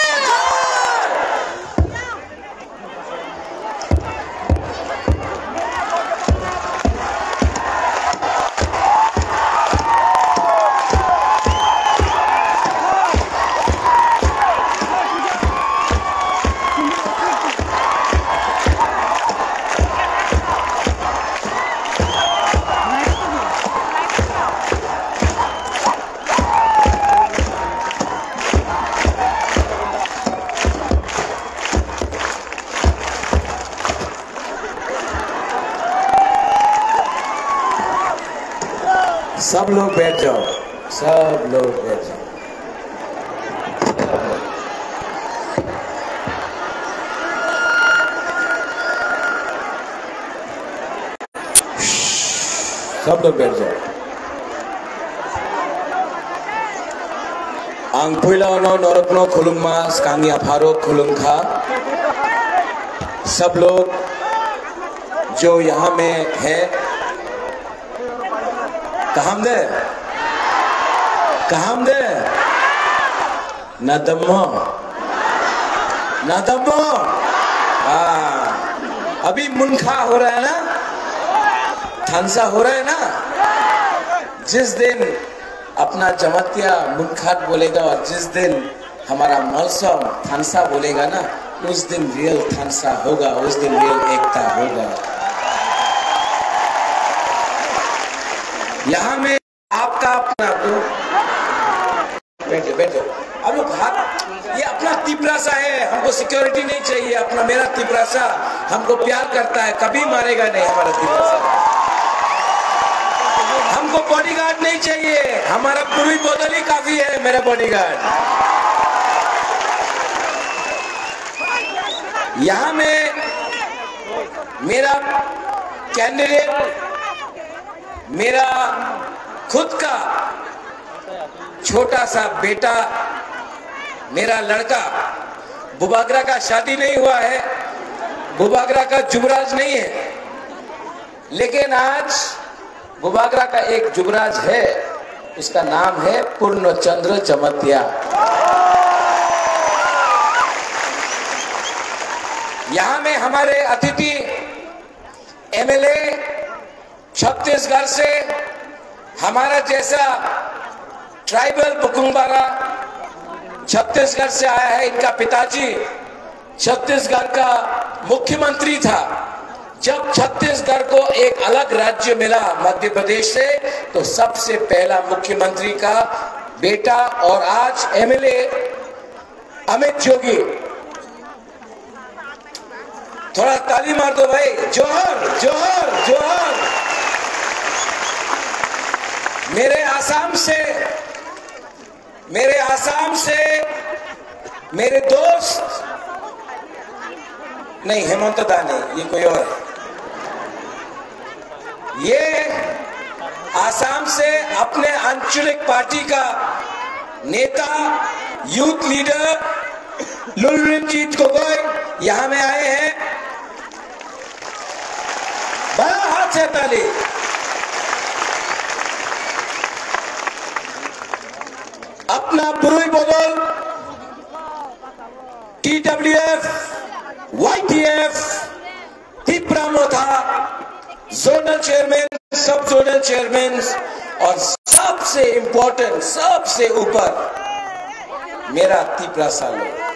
सब लोग बैठ जाओ, सब लोग बैठ जाओ। सब लोग बैठ जाओ। Ang puila no norokno khulumma, skangya pharo khulumkha. सब लोग जो यहाँ में है, kaham de? Kaham de? Nadammo? Nadammo? हाँ। अभी मुनखा हो रहा है ना? थानसा हो रहा है ना? जिस दिन अपना जमातिया मुनखाट बोलेगा और जिस दिन हमारा मलसम थानसा बोलेगा ना, उस दिन रियल थानसा होगा, उस दिन रियल एकता होगा। यहाँ में आपका अपना ग्रुप, बैठो, बैठो। आप लोग हाथ, ये अपना तिपरासा है, हमको सिक्योरिटी नहीं चाहिए, अपना, मेरा तिपरासा हमको प्यार करता है, कभी मारेगा नहीं हमारा तिपरासा। हमको बॉडीगार्ड नहीं चाहिए, हमारा पूर्वी बोदल ही काफी है मेरा बॉडीगार्ड। यहाँ में मेरा कैंडिडेट, मेरा खुद का छोटा सा बेटा, मेरा लड़का, बुबागरा का शादी नहीं हुआ है, बुबागरा का जुबराज नहीं है, लेकिन आज बुबागरा का एक जुबराज है, उसका नाम है पूर्णचंद्र जमतिया। यहाँ में हमारे अतिथि एमएलए छत्तीसगढ़ से हमारा जैसा ट्राइबल बुकुंबारा छत्तीसगढ़ से आया है। इनका पिताजी छत्तीसगढ़ का मुख्यमंत्री था। जब छत्तीसगढ़ को एक अलग राज्य मिला मध्य प्रदेश से, तो सबसे पहला मुख्यमंत्री का बेटा और आज एमएलए अमित जोगी, थोड़ा ताली मार दो भाई। जोहार, जोहार, जोहार। मेरे आसाम से, मेरे आसाम से मेरे दोस्त, नहीं, हेमंत दा नहीं, ये कोई और है। ये आसाम से अपने आंचलिक पार्टी का नेता, यूथ लीडर लुलरिमजीत गोगोई यहाँ में आए हैं। से ताली। अपना बुरुई बदल, टीडब्ल्यूएफ, वाईटीएफ, तिप्रा मोथा, जोनल चेयरमैन, सब जोनल चेयरमैन और सबसे इंपॉर्टेंट, सबसे ऊपर मेरा तिप्रा सालो।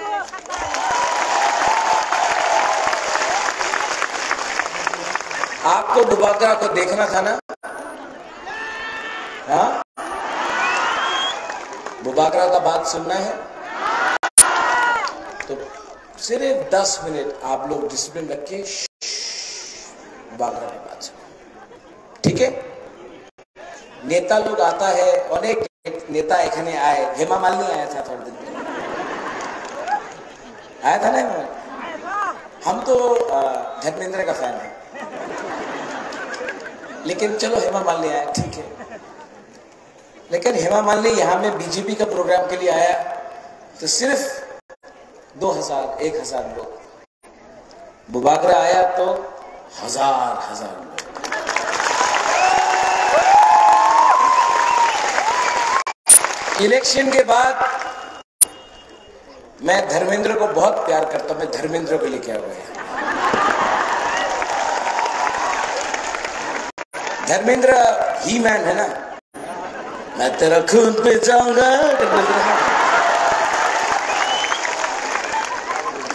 आपको बुबागरा को देखना था ना? हाँ? बुबागरा का बात सुनना है? तो सिर्फ दस मिनट आप लोग डिसिप्लिन रख के बुबागरा की बात सुनो। ठीक है? नेता लोग आता है, अनेक नेता এখানে आए, हेमा मालिनी आया था थोड़े दिन पहले। आया था ना हेमा मालिनी? हम तो, अ, धर्मेंद्र का फैन है। लेकिन चलो, हेमा मालिनी आया, ठीक है। लेकिन हेमा मालिनी यहाँ में बीजेपी का प्रोग्राम के लिए आया, तो सिर्फ दो हज़ार, एक हज़ार लोग। बुबागरा आया तो हजार हजार लोग। इलेक्शन के बाद मैं धर्मेंद्र को बहुत प्यार करता हूं, मैं धर्मेंद्र को लेके आ गया। धर्मेंद्र ही मैन है ना, मैं तेरा खून पे जाऊंगा,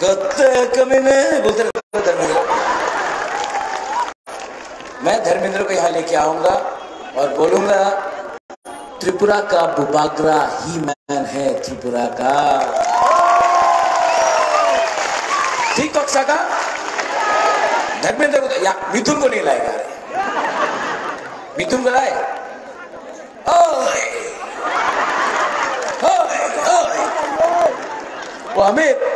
कुत्ते कमीने बोलते रहते हैं धर्मेंद्र। मैं धर्मेंद्र को यहाँ लेके आऊंगा और बोलूंगा, त्रिपुरा का बुबागरा ही मैन है, त्रिपुरा का। ठीक पक्सा का धर्मेंद्र को, या मिथुन को नहीं लाएगा। अरे, मिथुन को लाए। ओए, ओए, ओए। वो अमित,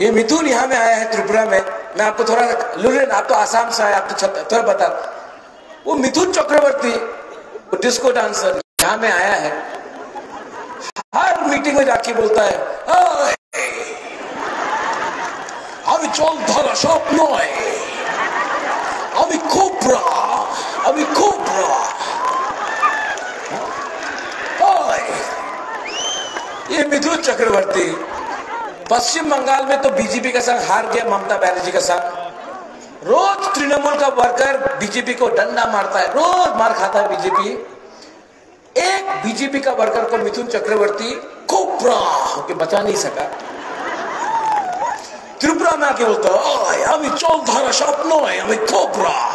ये मिथुन यहाँ में आया है त्रिपुरा में। मैं आपको थोड़ा सा, लुलेन, आप तो आसाम से आए, आप तो छत-, थोड़ा बता। वो मिथुन चक्रवर्ती, वो डिस्को डांसर यहाँ में आया है, हर मीटिंग में जाके बोलता है, "ओए, अभी चल धारा शॉप नॉय, अभी कोबरा, अभी कोबरा।" ओए, ये मिथुन चक्रवर्ती पश्चिम बंगाल में तो बीजेपी का संग हार गया, ममता बनर्जी का संग। रोज तृणमूल का वर्कर बीजेपी को डंडा मारता है, रोज मार खाता है बीजेपी। एक बीजेपी का वर्कर को मिथुन चक्रवर्ती कोबरा होके बचा नहीं सका। त्रिपुरा में आके बोलता है, "ओए, अभी चल धारा शॉप नॉय, अभी कोबरा।"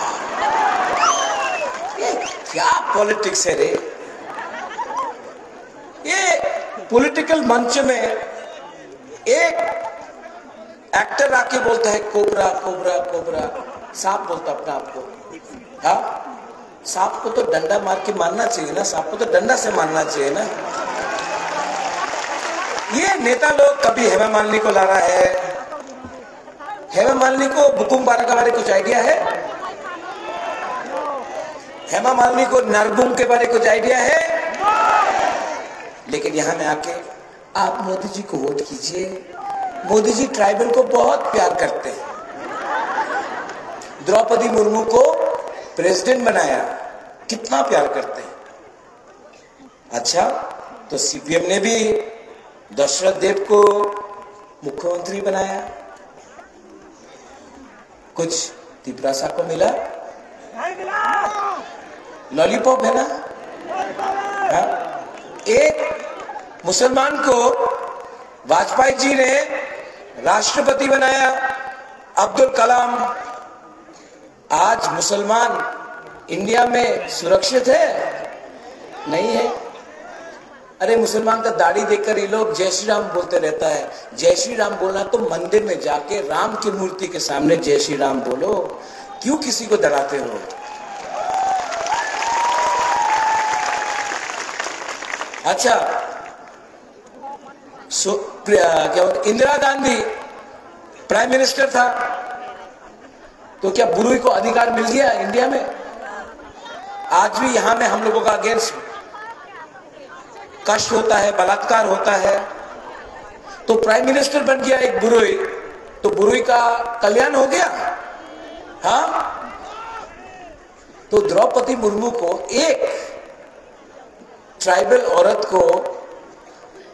ये क्या पॉलिटिक्स है रे? ये पॉलिटिकल मंच में एक एक्टर आके बोलता है, "कोबरा, कोबरा, कोबरा।" सांप बोलता अपने आप को। हाँ, सांप को तो डंडा मार के मारना चाहिए ना, सांप को तो डंडा से मारना चाहिए ना। ये नेता लोग कभी हेमा मालिनी को ला रहा है। हेमा मालिनी को बुकुम पारा के बारे कुछ आइडिया है? हेमा मालिनी को नरबुंग के बारे कुछ आइडिया है? लेकिन यहाँ में आके आप मोदी जी को वोट कीजिए। मोदी जी ट्राइबल को बहुत प्यार करते हैं। द्रौपदी मुर्मू को प्रेसिडेंट बनाया, कितना प्यार करते हैं। अच्छा, तो सीपीएम ने भी दशरथ देव को मुख्यमंत्री बनाया। कुछ तिपरासा को मिला? लॉलीपॉप है ना? हाँ? एक मुसलमान को वाजपेयी जी ने राष्ट्रपति बनाया, अब्दुल कलाम। आज मुसलमान इंडिया में सुरक्षित है? नहीं है। अरे, मुसलमान का दाढ़ी देखकर ये लोग जय श्री राम बोलते रहता है। जय श्री राम बोलना तो मंदिर में जाके राम की मूर्ति के सामने जय श्री राम बोलो, क्यों किसी को डराते हो? अच्छा, सो, प्र-, क्या बोलते, इंदिरा गांधी प्राइम मिनिस्टर था, तो क्या बुरुई को अधिकार मिल गया इंडिया में? आज भी यहाँ में हम लोगों का अगेंस्ट कष्ट होता है, बलात्कार होता है, तो प्राइम मिनिस्टर बन गया एक बुरुई, तो बुरुई का कल्याण हो गया? हाँ, तो द्रौपदी मुर्मू को एक ट्राइबल औरत को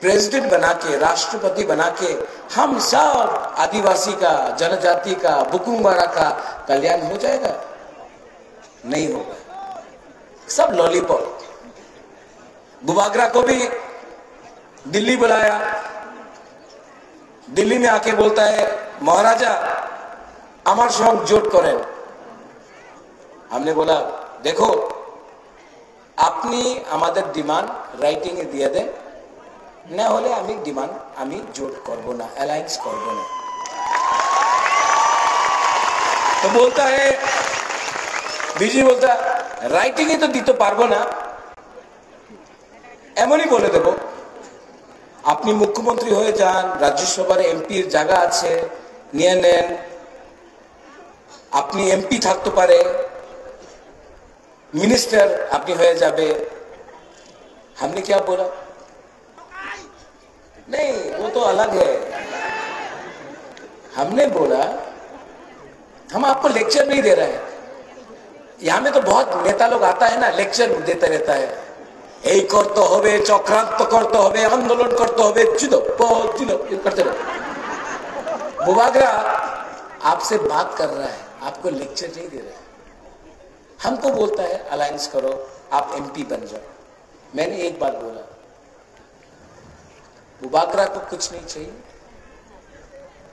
प्रेसिडेंट बना के, राष्ट्रपति बना के हम सब आदिवासी का, जनजाति का, बुकुंग बारा का कल्याण हो जाएगा? नहीं होगा। सब लॉलीपॉप। बुबागरा को भी दिल्ली बुलाया, दिल्ली में आके बोलता है, "महाराजा, আমার সঙ্গে জোট করেন।" हमने बोला, "দেখো, আপনি আমাদের ডিমান্ড রাইটিং এ দিয়ে দেন, না হলে আমি ডিমান্ড, আমি জোট করব না, অ্যালায়েন্স করব না।" तो बोलता है, बीजी बोलता, "রাইটিং এ তো দিতে পারবো না, এমনই বলে দেব, আপনি মুখ্যমন্ত্রী হয়ে যান, রাজ্যসভার এমপির জায়গা আছে, নিয়ে নেন, আপনি এমপি থাকতে পারে, মিনিস্টার আপনি হয়ে যাবে।" हमने क्या बोला? नहीं, वो तो अलग है। हमने बोला, हम आपको लेक्चर नहीं दे रहे हैं। यहाँ में तो बहुत नेता लोग आता है ना, लेक्चर देते रहता है, এই করতে হবে, চক্রান্ত করতে হবে, আন্দোলন করতে হবে, জিদো, প-, জিদো, ये करते रहो। बुबागरा आपसे बात कर रहा है, आपको लेक्चर नहीं दे रहा है। हमको बोलता है, अलायंस करो, आप एमपी बन जाओ। मैंने एक बात बोला, बुबागरा को कुछ नहीं चाहिए।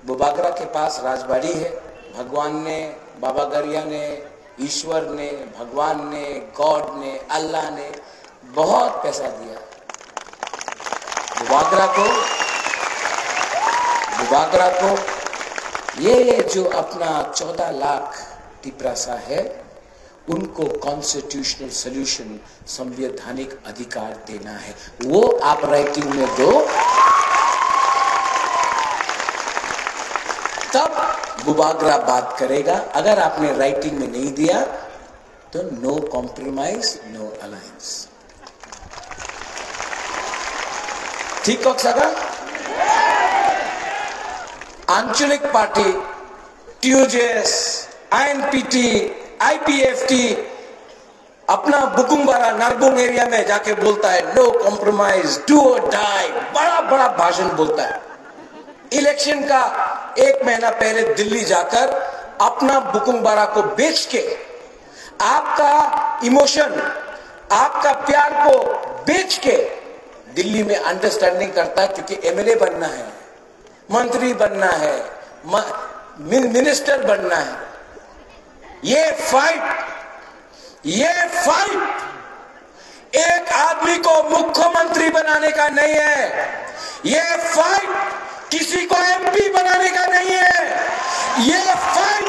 बुबागरा के पास राजबाड़ी है। भगवान ने, बाबा गरिया ने, ईश्वर ने, भगवान ने, गॉड ने, अल्लाह ने बहुत पैसा दिया। बुबागरा को, बुबागरा को ये जो अपना चौदह लाख तिपरासा है, उनको कॉन्स्टिट्यूशनल सॉल्यूशन, संवैधानिक अधिकार देना है, वो आप राइटिंग में दो, तब बुबागरा बात करेगा। अगर आपने राइटिंग में नहीं दिया, तो no compromise, no alliance। ठीक कह सका? आंचलिक पार्टी, टीयूजेएस, आईएनपीटी, आईपीएफटी, अपना बुकुंगबारा नारबुंग एरिया में जाके बोलता है, "No compromise, do or die।" बड़ा बड़ा भाषण बोलता है। इलेक्शन का एक महीना पहले दिल्ली जाकर अपना बुकुंगबारा को बेच के, आपका इमोशन, आपका प्यार को बेच के दिल्ली में अंडरस्टैंडिंग करता है, क्योंकि एमएलए बनना है, मंत्री बनना है, म-, मिन-, मिनिस्टर बनना है। ये फाइट, ये फाइट एक आदमी को मुख्यमंत्री बनाने का नहीं है। ये फाइट किसी को एमपी बनाने का नहीं है। ये फाइट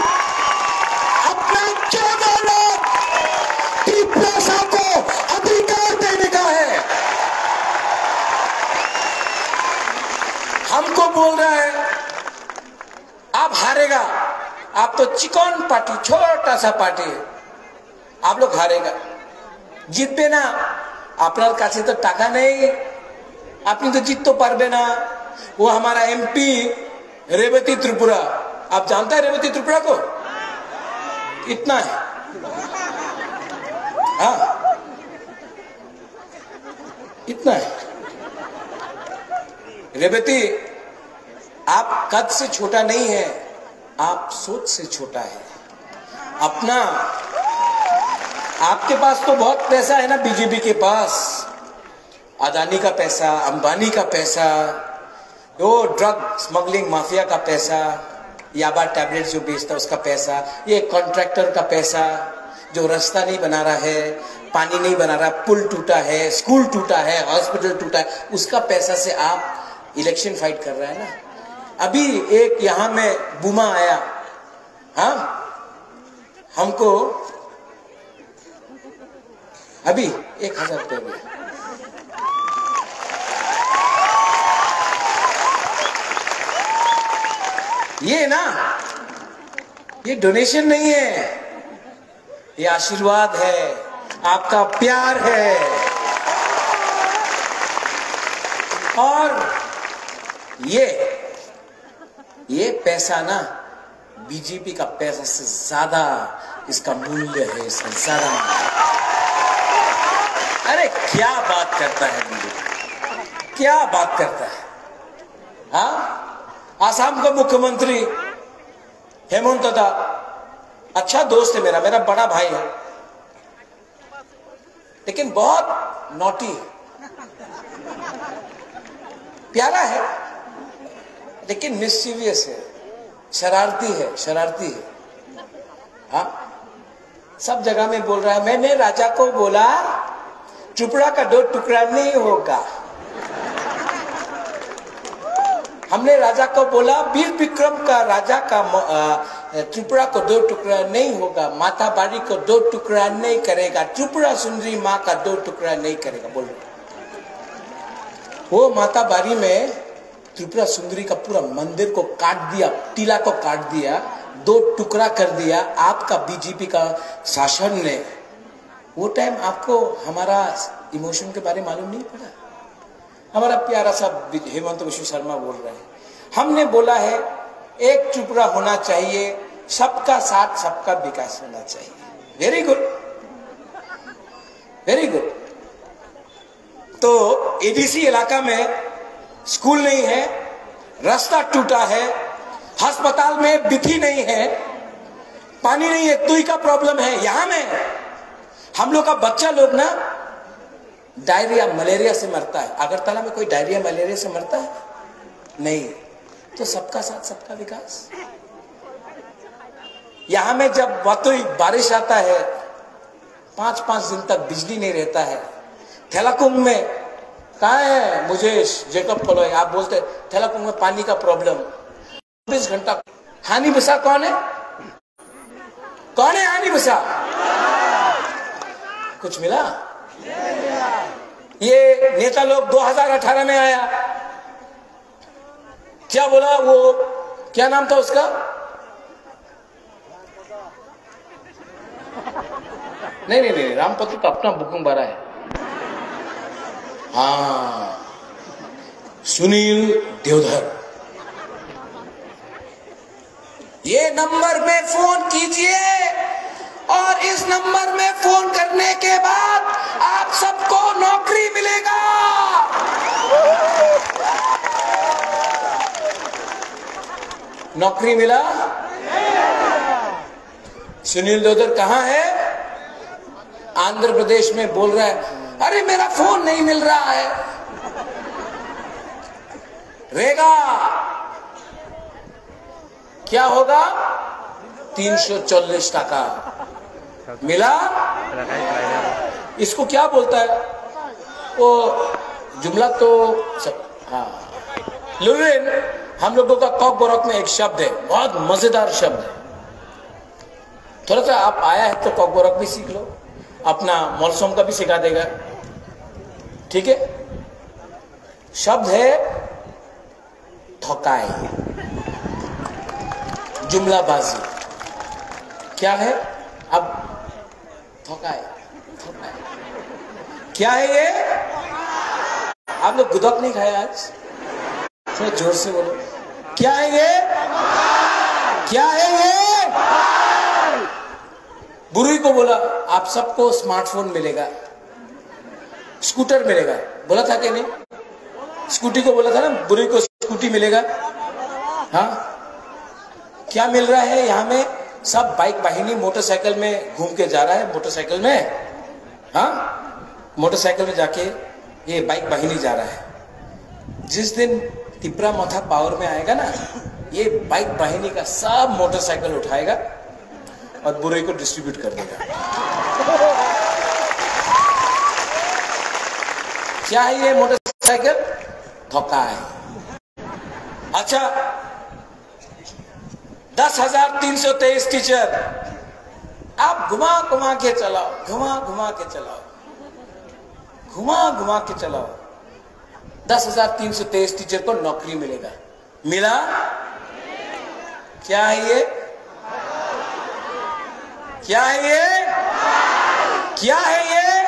अपना चौदह लाख तिपरासा को अधिकार देने का है। हमको बोल रहा है, आप हारेगा, आप तो चिकन पार्टी, छोटा सा पार्टी है, आप लोग हारेगा, জিতবে না। আপনার কাছে তো টাকা নেই, আপনি তো জিততে পারবে না। वो हमारा एमपी रेवती त्रिपुरा, आप जानता है रेवती त्रिपुरा को? इतना है। हाँ, इतना है। रेवती, आप कद से छोटा नहीं है, आप सोच से छोटा है। अपना, आपके पास तो बहुत पैसा है ना, बीजेपी के पास, अदानी का पैसा, अंबानी का पैसा, वो ड्रग स्मगलिंग माफिया का पैसा, याबा टैबलेट जो बेचता उसका पैसा, ये कॉन्ट्रैक्टर का पैसा, जो रास्ता नहीं बना रहा है, पानी नहीं बना रहा, पुल टूटा है, स्कूल टूटा है, हॉस्पिटल टूटा है, उसका पैसा से आप इलेक्शन फाइट कर रहा है ना। अभी एक यहाँ में बूमा आया, हाँ, हमको अभी एक हजार रुपया दिया। ये ना, ये डोनेशन नहीं है, ये आशीर्वाद है, आपका प्यार है। और ये, ये पैसा ना, बीजेपी का पैसा से ज्यादा इसका मूल्य है, इसका ज्यादा मूल्य है। अरे, क्या बात करता है बीजेपी, क्या बात करता है। हाँ, आसाम का मुख्यमंत्री हेमंत दा, अच्छा दोस्त है मेरा, मेरा बड़ा भाई है, लेकिन बहुत नॉटी है। प्यारा है, लेकिन मिस्चीवियस है, शरारती है, शरारती है। हाँ, सब जगह में बोल रहा है। मैंने राजा को बोला, त्रिपुरा का दो टुकड़ा नहीं होगा। हमने राजा को बोला, वीर विक्रम का राजा का म-, अ, त्रिपुरा को दो टुकड़ा नहीं होगा, माता बारी को दो टुकड़ा नहीं करेगा, त्रिपुरा सुंदरी माँ का दो टुकड़ा नहीं करेगा। बोल रहा, वो माता बारी में त्रिपुरा सुंदरी का पूरा मंदिर को काट दिया, टीला को काट दिया, दो टुकड़ा कर दिया आपका बीजेपी का शासन ने। वो टाइम आपको हमारा इमोशन के बारे में मालूम नहीं पड़ा? हमारा प्यारा सा बि-, हेमंत विश्व शर्मा बोल रहे हैं, हमने बोला है एक त्रिपुरा होना चाहिए, सबका साथ सबका विकास होना चाहिए। Very good, very good. तो एडीसी इलाका में स्कूल नहीं है, रास्ता टूटा है, अस्पताल में बिथी नहीं है, पानी नहीं है, तुई का प्रॉब्लम है। यहाँ में हम लोग का बच्चा लोग ना डायरिया मलेरिया से मरता है। अगरतला में कोई डायरिया मलेरिया से मरता है? नहीं। तो सबका साथ सबका विकास। यहाँ में जब वातुई बारिश आता है, पांच पांच दिन तक बिजली नहीं रहता है। थेलाकुंग में कहाँ है मुझे जेकब कॉलोनी, आप बोलते थेलाकुंग में पानी का प्रॉब्लम, चौबीस घंटा। हानि बसा कौन है? कौन है हानि बसा? कुछ मिला? ये नेता लोग दो हज़ार अठारह में आया, क्या बोला वो, क्या नाम था उसका? नहीं, नहीं, नहीं, रामपत्र तो अपना बुकिंग भरा है। हाँ, सुनील देवधर, ये नंबर में फोन कीजिए और इस नंबर में फोन करने के बाद आप सबको नौकरी मिलेगा। नौकरी मिला? सुनील देवधर कहाँ है? आंध्र प्रदेश में बोल रहा है, अरे मेरा फोन नहीं मिल रहा है। रेगा क्या होगा? तीन सौ चालीस टका मिला। इसको क्या बोलता है वो जुमला तो स-, हाँ, लुरिन हम लोगों का कॉकबोरोक में एक शब्द है, बहुत मजेदार शब्द है। थोड़ा सा आप आया है तो कॉकबोरोक भी सीख लो, अपना मलसोम का भी सिखा देगा। ठीक है, शब्द है थकाई, जुमलाबाजी। क्या है? अब थकाई, थकाई। क्या है ये? आप लोग गुदक नहीं खाया आज? थोड़ा जोर से बोलो। क्या है ये? क्या है ये? बुरुई को बोला, आप सबको स्मार्टफोन मिलेगा, स्कूटर मिलेगा, बोला था कि नहीं? स्कूटी को बोला था ना, बुरुई को स्कूटी मिलेगा। हाँ, क्या मिल रहा है यहाँ में? सब बाइक वाहिनी मोटरसाइकिल में घूम के जा रहा है, मोटरसाइकिल में। हाँ, मोटरसाइकिल में जाके ये बाइक वाहिनी जा रहा है। जिस दिन तिपरा मथा पावर में आएगा ना, ये बाइक वाहिनी का सब मोटरसाइकिल उठाएगा और बुरुई को डिस्ट्रीब्यूट कर देगा। क्या है ये मोटरसाइकिल? थकाई। अच्छा, दस हजार तीन सौ तेईस टीचर, आप घुमा घुमा के चलाओ, घुमा घुमा के चलाओ, घुमा घुमा के चलाओ। दस हजार तीन सौ तेईस टीचर को नौकरी मिलेगा। मिला? क्या है ये? क्या है ये? क्या है ये?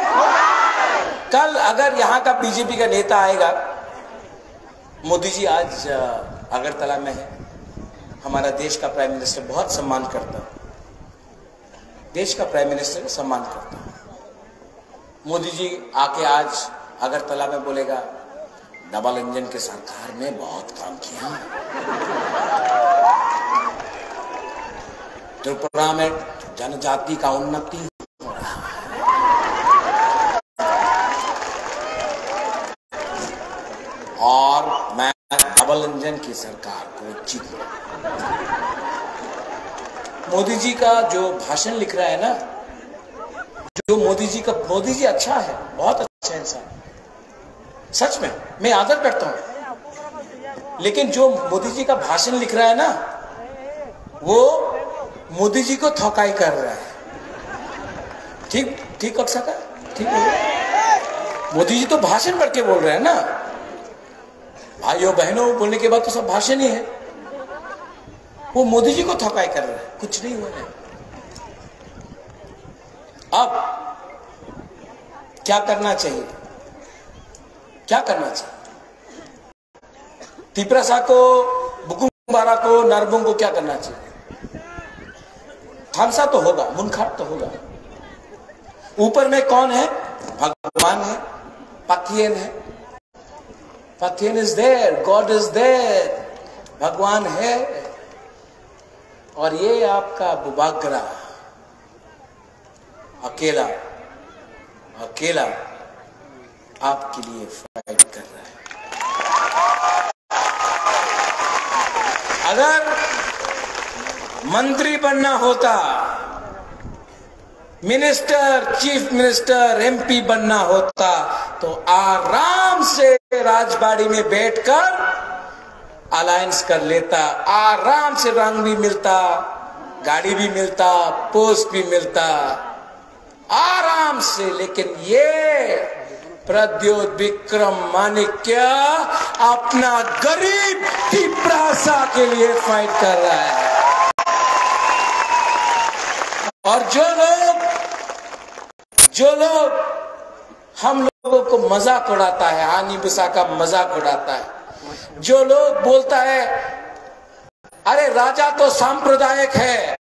कल अगर यहाँ का बीजेपी का नेता आएगा, मोदी जी आज, अ, अगरतला में है, हमारा देश का प्राइम मिनिस्टर, बहुत सम्मान करता हूँ। देश का प्राइम मिनिस्टर का सम्मान करता हूँ। मोदी जी आके आज अगरतला में बोलेगा, डबल इंजन की सरकार में बहुत काम किया। त्रिपुरा में जनजाति का उन्नति हो रहा है। और मैं डबल इंजन की सरकार को जीतूंगा। मोदी जी का जो भाषण लिख रहा है ना, जो मोदी जी का, मोदी जी अच्छा है, बहुत अच्छा इंसान, सच में मैं आदर करता हूँ, लेकिन जो मोदी जी का भाषण लिख रहा है ना, वो मोदी जी को थकाई कर रहा है। ठीक, ठीक कर सका? ठीक है। मोदी जी तो भाषण भर के बोल रहे हैं ना, भाइयों बहनों बोलने के बाद तो सब भाषण ही है। वो मोदी जी को थकाई कर रहा है, कुछ नहीं हुआ है। अब क्या करना चाहिए? क्या करना चाहिए? तिपरासा को, बुकुंग बारा को, नारबुंग को क्या करना चाहिए? थामसा तो होगा, मुनखार तो होगा। ऊपर में कौन है? भगवान है, पथियन है। पथियन is there, God is there, भगवान है। और ये आपका बुबाग्रा अकेला, अकेला आपके लिए फाइट कर रहा है। अगर मंत्री बनना होता, मिनिस्टर, चीफ मिनिस्टर, एमपी बनना होता तो आराम से राजबाड़ी में बैठकर अलायंस कर लेता, आराम से रंग भी मिलता, गाड़ी भी मिलता, पोस्ट भी मिलता, आराम से। लेकिन ये प्रद्योत विक्रम माणिक्य अपना गरीब तिपरासा के लिए फाइट कर रहा है। और जो लोग, जो लोग हम लोगों को मजाक उड़ाता है, आनी बिसा का मजाक उड़ाता है, जो लोग बोलता है, अरे राजा तो सांप्रदायिक है,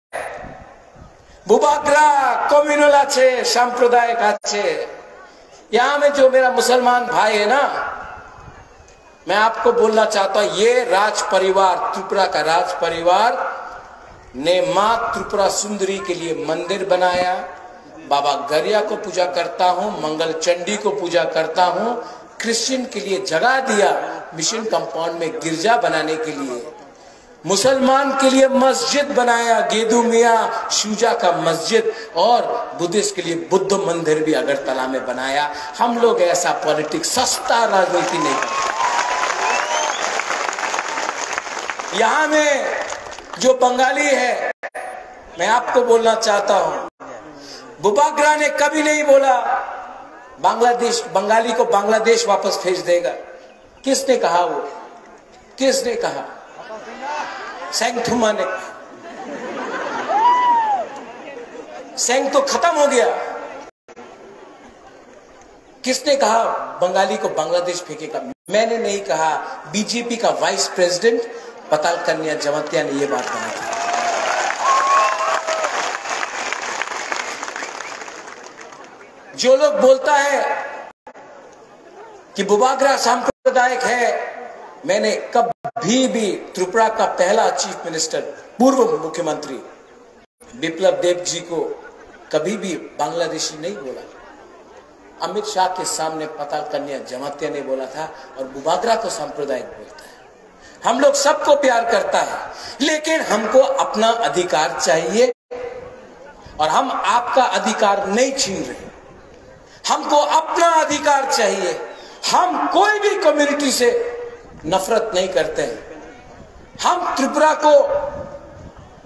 बुबाग्रा कम्युनल আছে, सांप्रदायिक আছে। यहाँ में जो मेरा मुसलमान भाई है ना, मैं आपको बोलना चाहता हूँ, ये राज परिवार, त्रिपुरा का राज परिवार ने माँ त्रिपुरा सुंदरी के लिए मंदिर बनाया। बाबा गरिया को पूजा करता हूँ, मंगल चंडी को पूजा करता हूँ, क्रिश्चियन के लिए जगह दिया, मिशन कंपाउंड में गिरजा बनाने के लिए, मुसलमान के लिए मस्जिद बनाया, गेदू मियाँ शुजा का मस्जिद, और बुद्धिस्ट के लिए बुद्ध मंदिर भी अगरतला में बनाया। हम लोग ऐसा पॉलिटिक्स, सस्ता राजनीति नहीं करते। यहाँ में जो बंगाली है, मैं आपको बोलना चाहता हूँ, बुबाग्रा ने कभी नहीं बोला बांग्लादेश, बंगाली को बांग्लादेश वापस भेज देगा। किसने कहा वो? किसने कहा? सेंगथुमा ने कहा। सेंग तो खत्म हो गया। किसने कहा बंगाली को बांग्लादेश फेंकेगा? मैंने नहीं कहा, बीजेपी का वाइस प्रेसिडेंट पताल कन्या जमातिया ने ये बात कहा था। जो लोग बोलता है कि बुबाग्रा सांप्रदायिक है, मैंने कभी भी त्रिपुरा का पहला चीफ मिनिस्टर, पूर्व मुख्यमंत्री विप्लव देव जी को कभी भी बांग्लादेशी नहीं बोला। अमित शाह के सामने पताल कन्या जमातिया ने बोला था और बुबाग्रा को सांप्रदायिक बोलता है। हम लोग सबको प्यार करता है, लेकिन हमको अपना अधिकार चाहिए और हम आपका अधिकार नहीं छीन रहे। हमको अपना अधिकार चाहिए। हम कोई भी कम्युनिटी से नफरत नहीं करते हैं। हम त्रिपुरा को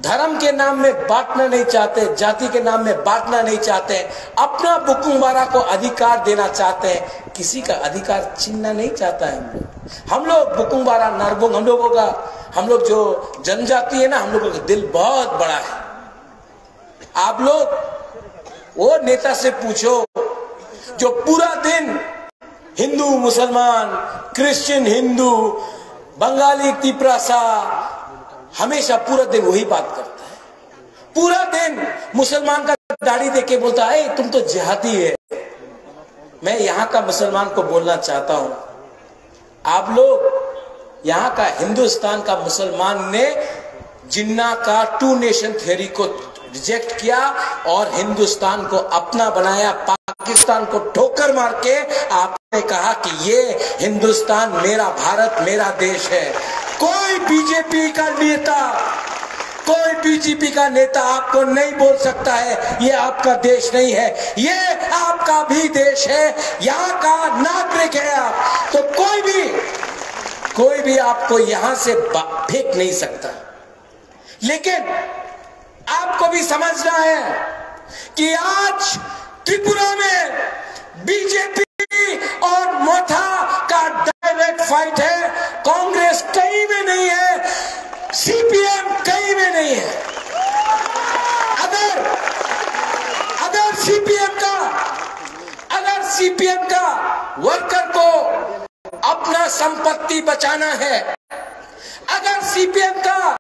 धर्म के नाम में बांटना नहीं चाहते, जाति के नाम में बांटना नहीं चाहते, अपना बुकुंगबारा को अधिकार देना चाहते हैं, किसी का अधिकार छीनना नहीं चाहता है हम लोग। हम लोग बुकुंगबारा, नारबुंग, हम लोगों का, हम लोग जो जनजाति है ना, हम लोगों का दिल बहुत बड़ा है। आप लोग वो नेता से पूछो जो पूरा दिन हिंदू, मुसलमान, क्रिश्चियन, हिंदू, बंगाली, तिपरासा, हमेशा पूरा दिन वही बात करता है। पूरा दिन मुसलमान का दाढ़ी देख के बोलता है, "ए, तुम तो जिहादी है।" मैं यहाँ का मुसलमान को बोलना चाहता हूँ, आप लोग यहाँ का हिंदुस्तान का मुसलमान ने जिन्ना का टू नेशन थ्योरी को रिजेक्ट किया और हिंदुस्तान को अपना बनाया। पाकिस्तान को ठोकर मार के आपने कहा कि ये हिंदुस्तान मेरा, भारत मेरा देश है। कोई बीजेपी का नेता, कोई बीजेपी का नेता आपको नहीं बोल सकता है ये आपका देश नहीं है, ये आपका भी देश है, यहाँ का नागरिक है आप। तो कोई भी, कोई भी आपको यहाँ से बा-, फेंक नहीं सकता। लेकिन आपको भी समझना है कि आज त्रिपुरा में बीजेपी और मथा का डायरेक्ट फाइट है। कांग्रेस कहीं में नहीं है, सीपीएम कहीं में नहीं है। अगर, अगर सीपीएम का, अगर सीपीएम का वर्कर को अपना संपत्ति बचाना है, अगर सीपीएम का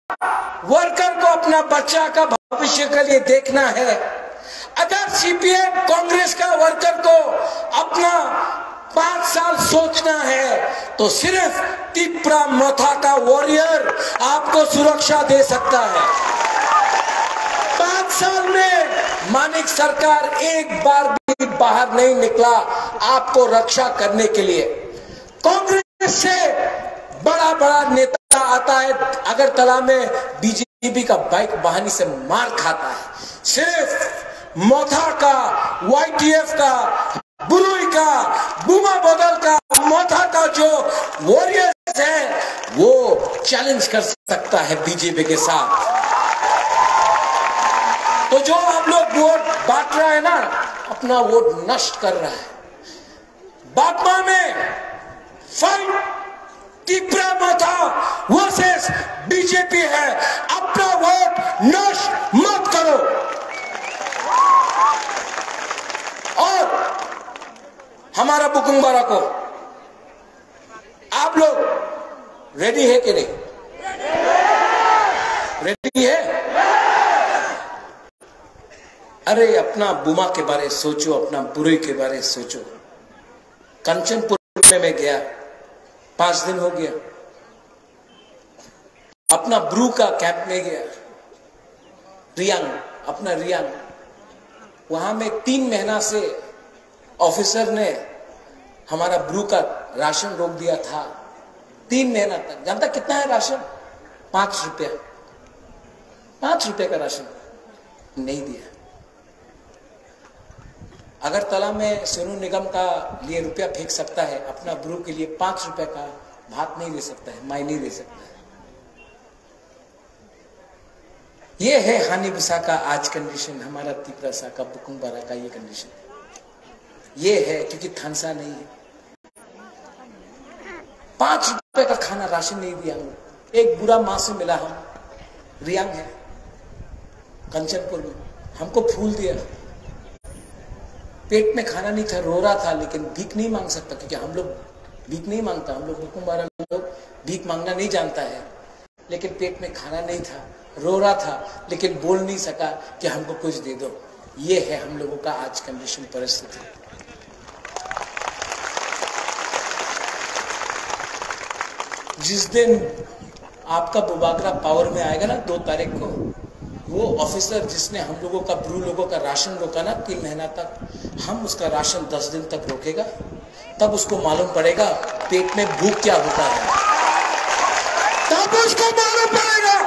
वर्कर को अपना बच्चा का भविष्य के लिए देखना है, अगर सीपीएम कांग्रेस का वर्कर को अपना पांच साल सोचना है, तो सिर्फ तिप्रा मथा का वॉरियर आपको सुरक्षा दे सकता है। पांच साल में मानिक सरकार एक बार भी बाहर नहीं निकला आपको रक्षा करने के लिए। कांग्रेस से बड़ा बड़ा नेता आता है अगरतला में, बीजेपी का बाइक बहानी से मार खाता है। सिर्फ मोथा का, वाईटीएफ का, बुरुई का, बुमा बदल का, मोथा का जो वॉरियर्स है, वो चैलेंज कर सकता है बीजेपी के साथ। तो जो आप लोग वोट बांट रहा है ना, अपना वोट नष्ट कर रहा है। बागमा में फाइट तिप्रा मोथा वर्सेस बीजेपी है, अपना वोट नष्ट मत करो। और हमारा बुकुंग बारा को आप लोग रेडी है कि नहीं? रेडी है? अरे, अपना बुमा के बारे सोचो, अपना बुरुई के बारे सोचो। कंचनपुर में मैं गया, पांच दिन हो गया। अपना ब्रू का कैंप में गया, रियांग, अपना रियांग, वहां में तीन महीना से ऑफिसर ने हमारा ब्रू का राशन रोक दिया था। तीन महीना तक। जानता कितना है राशन? पांच रुपया। पांच रुपया का राशन नहीं दिया। अगरतला में सोनू निगम का लिए रुपया फेंक सकता है, अपना ब्रू के लिए पांच रुपया का भात नहीं दे सकता है, माई नहीं दे सकता है। ये है हानी बुसा का आज कंडीशन, हमारा तिपरासा का, बुकुंग बारा का ये कंडीशन। ये है क्योंकि थानसा नहीं है। पांच रुपए का खाना राशन नहीं दिया हम लोग। एक बुरा माँ से मिला हम, रियांग है, कंचनपुर में, हमको फूल दिया। पेट में खाना नहीं था, रो रहा था, लेकिन भीख नहीं मांग सकता, क्योंकि हम लोग भीख नहीं मांगता, हम लोग बुकुंग बारा लोग भीख मांगना नहीं जानता है। लेकिन पेट में खाना नहीं था, रो रहा था, लेकिन बोल नहीं सका कि हमको कुछ दे दो। ये है हम लोगों का आज कंडीशन, परिस्थिति। जिस दिन आपका बुबागरा पावर में आएगा ना, दो तारीख को, वो ऑफिसर जिसने हम लोगों का, ब्रू लोगों का राशन रोका ना तीन महीना तक, हम उसका राशन दस दिन तक रोकेगा। तब उसको मालूम पड़ेगा पेट में भूख क्या होता है। तब उसको मालूम पड़ेगा,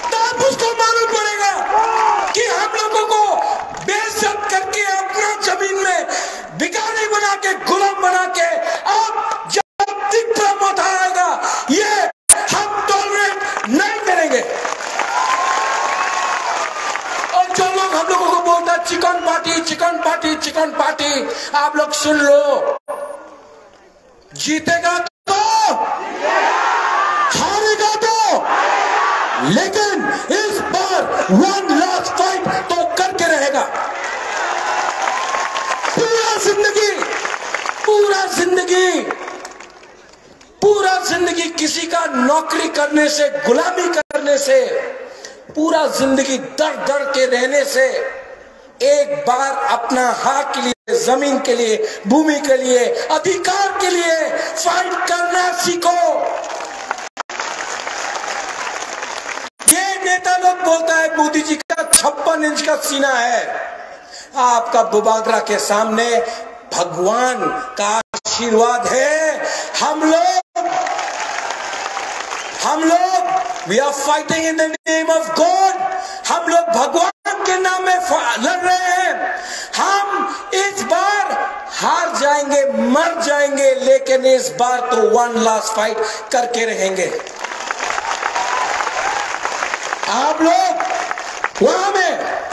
तब उसको मालूम पड़ेगा कि हम लोगों को बेइज्जत करके अपना जमीन में भिखारी बना के, गुलाम बना के, अब जब तिपरा मोथा आएगा, ये हम टॉलरेट नहीं करेंगे। और जो लोग हम लोगों को बोलता है chicken party, chicken party, chicken party, आप लोग सुन लो, जीतेगा तो, हारेगा तो, लेकिन इस बार वन लास्ट फाइट तो करके रहेगा। पूरा जिंदगी, पूरा जिंदगी पूरा जिंदगी किसी का नौकरी करने से, गुलामी करने से, पूरा जिंदगी दर दर के रहने से, एक बार अपना हक के लिए, जमीन के लिए, भूमि के लिए, अधिकार के लिए फाइट करना सीखो। ये नेता लोग बोलता है मोदी जी का छप्पन इंच का सीना है। आपका बुबागरा के सामने भगवान का आशीर्वाद है। हम लोग हम लोग we are fighting in the name of God। हम लोग भगवान के नाम में फ- लड़ रहे हैं। हम इस बार हार जाएंगे, मर जाएंगे, लेकिन इस बार तो वन लास्ट फाइट करके रहेंगे। आप लोग वहां में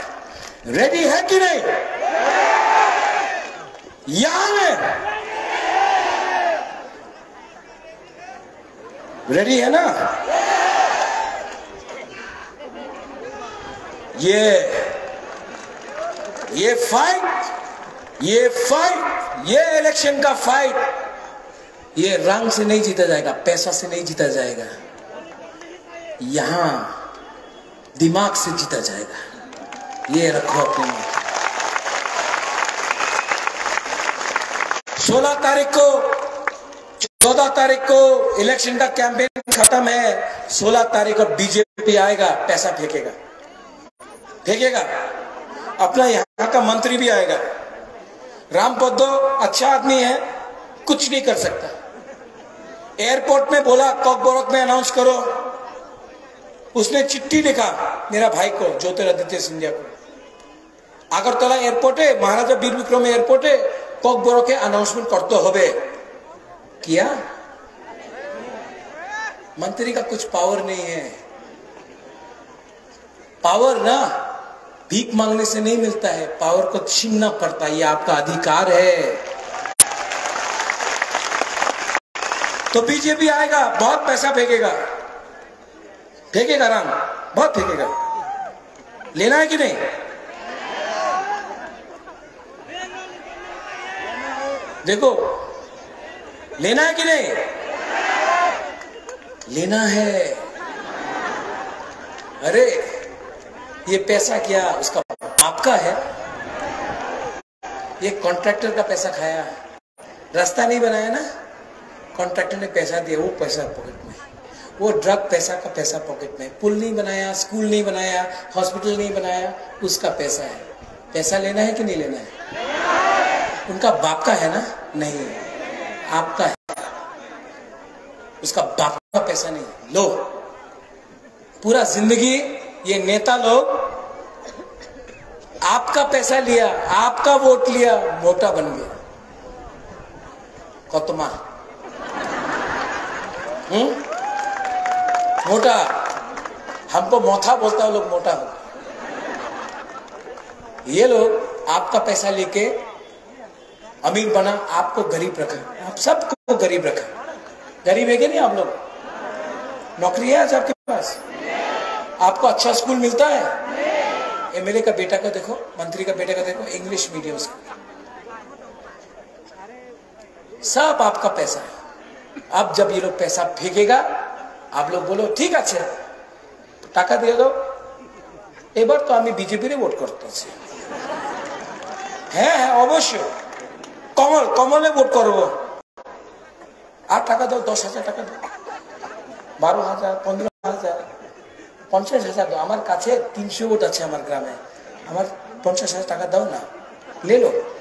रेडी है कि नहीं? यहां में रेडी है ना? ये ये फाइट, ये फाइट, ये इलेक्शन का फाइट, ये रंग से नहीं जीता जाएगा, पैसा से नहीं जीता जाएगा। यहां दिमाग से जीता जाएगा। ये रखो अपने मन में। सोलह तारीख को, चौदह तारीख को इलेक्शन का कैंपेन खत्म है। सोलह तारीख को बीजेपी आएगा, पैसा फेंकेगा, फेंकेगा, अपना यहाँ का मंत्री भी आएगा। राम पद्दो अच्छा आदमी है, कुछ नहीं कर सकता। एयरपोर्ट में बोला, कॉकबोरक में अनाउंस करो। उसने चिट्ठी लिखा मेरा भाई को, ज्योतिरादित्य सिंधिया को। আগরতলা এয়ারপোর্টে, মহারাজা বীর বিক্রম এয়ারপোর্টে ককবরকে অ্যানাউন্সমেন্ট করতে হবে। किया? मंत्री का कुछ पावर नहीं है। पावर ना भीख मांगने से नहीं मिलता है, पावर को छीनना पड़ता है, ये आपका अधिकार है। तो बीजेपी आएगा, बहुत पैसा फेंकेगा, फेंकेगा राम, बहुत फेंकेगा। लेना है कि नहीं? देखो, लेना है कि नहीं? लेना है। अरे, ये पैसा क्या उसका बाप का है? ये कॉन्ट्रैक्टर का पैसा खाया है। रास्ता नहीं बनाया ना, कॉन्ट्रैक्टर ने पैसा दिया, वो पैसा पॉकेट में। वो ड्रग पैसा का पैसा पॉकेट में। पुल नहीं बनाया, स्कूल नहीं बनाया, हॉस्पिटल नहीं बनाया, उसका पैसा है। पैसा लेना है कि नहीं लेना है? उनका बाप का है ना? नहीं, आपका है। उसका बाप का पैसा नहीं। लो, पूरा जिंदगी ये नेता लोग आपका पैसा लिया, आपका वोट लिया, मोटा बन गया। कतमा। हम्म? मोटा। हमको मोथा बोलता है, लोग मोटा हो। ये लोग आपका पैसा लेके अमीर बना, आपको गरीब रखा, आप सबको गरीब रखा। गरीब है क्या नहीं आप लोग? नौकरी है आज आपके पास? आपको अच्छा स्कूल मिलता है? एमएलए का बेटा को देखो, मंत्री का बेटे को देखो, इंग्लिश मीडियम स्कूल। सब आपका पैसा है। अब जब ये लोग पैसा फेंकेगा, आप लोग बोलो, "ठीक है, अच्छा।" টাকা দিয়ে দাও। এবার তো আমি বিজেপিরে ভোট করতেছি। হ্যাঁ, হ্যাঁ, অবশ্যই। কমল, কমলে ভোট করব। আর টাকা দাও, দশ হাজার টাকা দাও, বারো হাজার, পনেরো হাজার, পঞ্চাশ হাজার দাও। আমার কাছে তিনশো ভোট আছে আমার গ্রামে। আমার পঞ্চাশ হাজার টাকা দাও না, ले लो।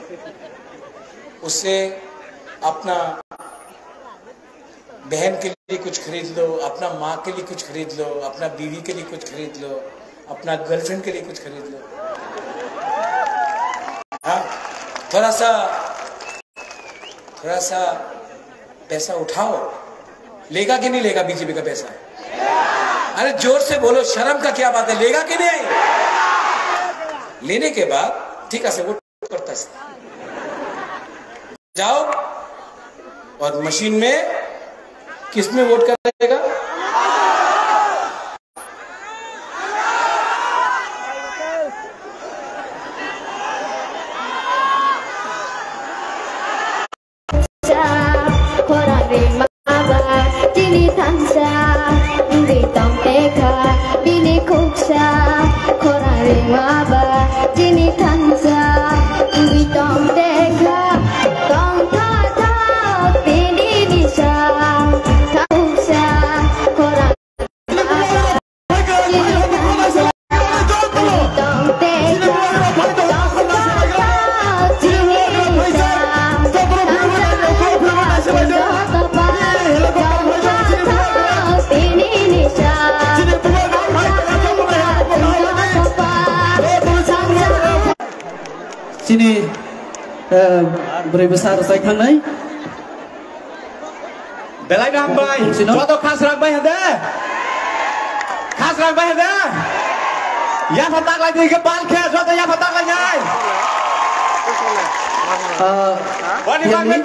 उससे अपना बहन के लिए कुछ खरीद लो, अपना माँ के लिए कुछ खरीद लो, अपना बीवी के लिए कुछ खरीद लो, अपना गर्लफ्रेंड के लिए कुछ खरीद लो। हाँ, थोड़ा सा, थोड़ा सा पैसा उठाओ। लेगा कि नहीं लेगा बीजेपी का पैसा? अरे जोर से बोलो, शर्म का क्या बात है, लेगा कि नहीं? लेने के बाद ठीक है, वो करता है। जाओ और मशीन में किस में वोट करेगा? Khorang ringma ba chini thansa, wngwi tong tekha bini khuksa. Khorang ringma ba chini thansa. Chini, eh, bwrwi bwsa rwchai thangnai. Belai no hambai. Sino? Joto khas rang bai hande. Khas rang bai hande. Yapha tak lai di ke bal khe, joto yapha tak lai nai. Ah, Boni bagwi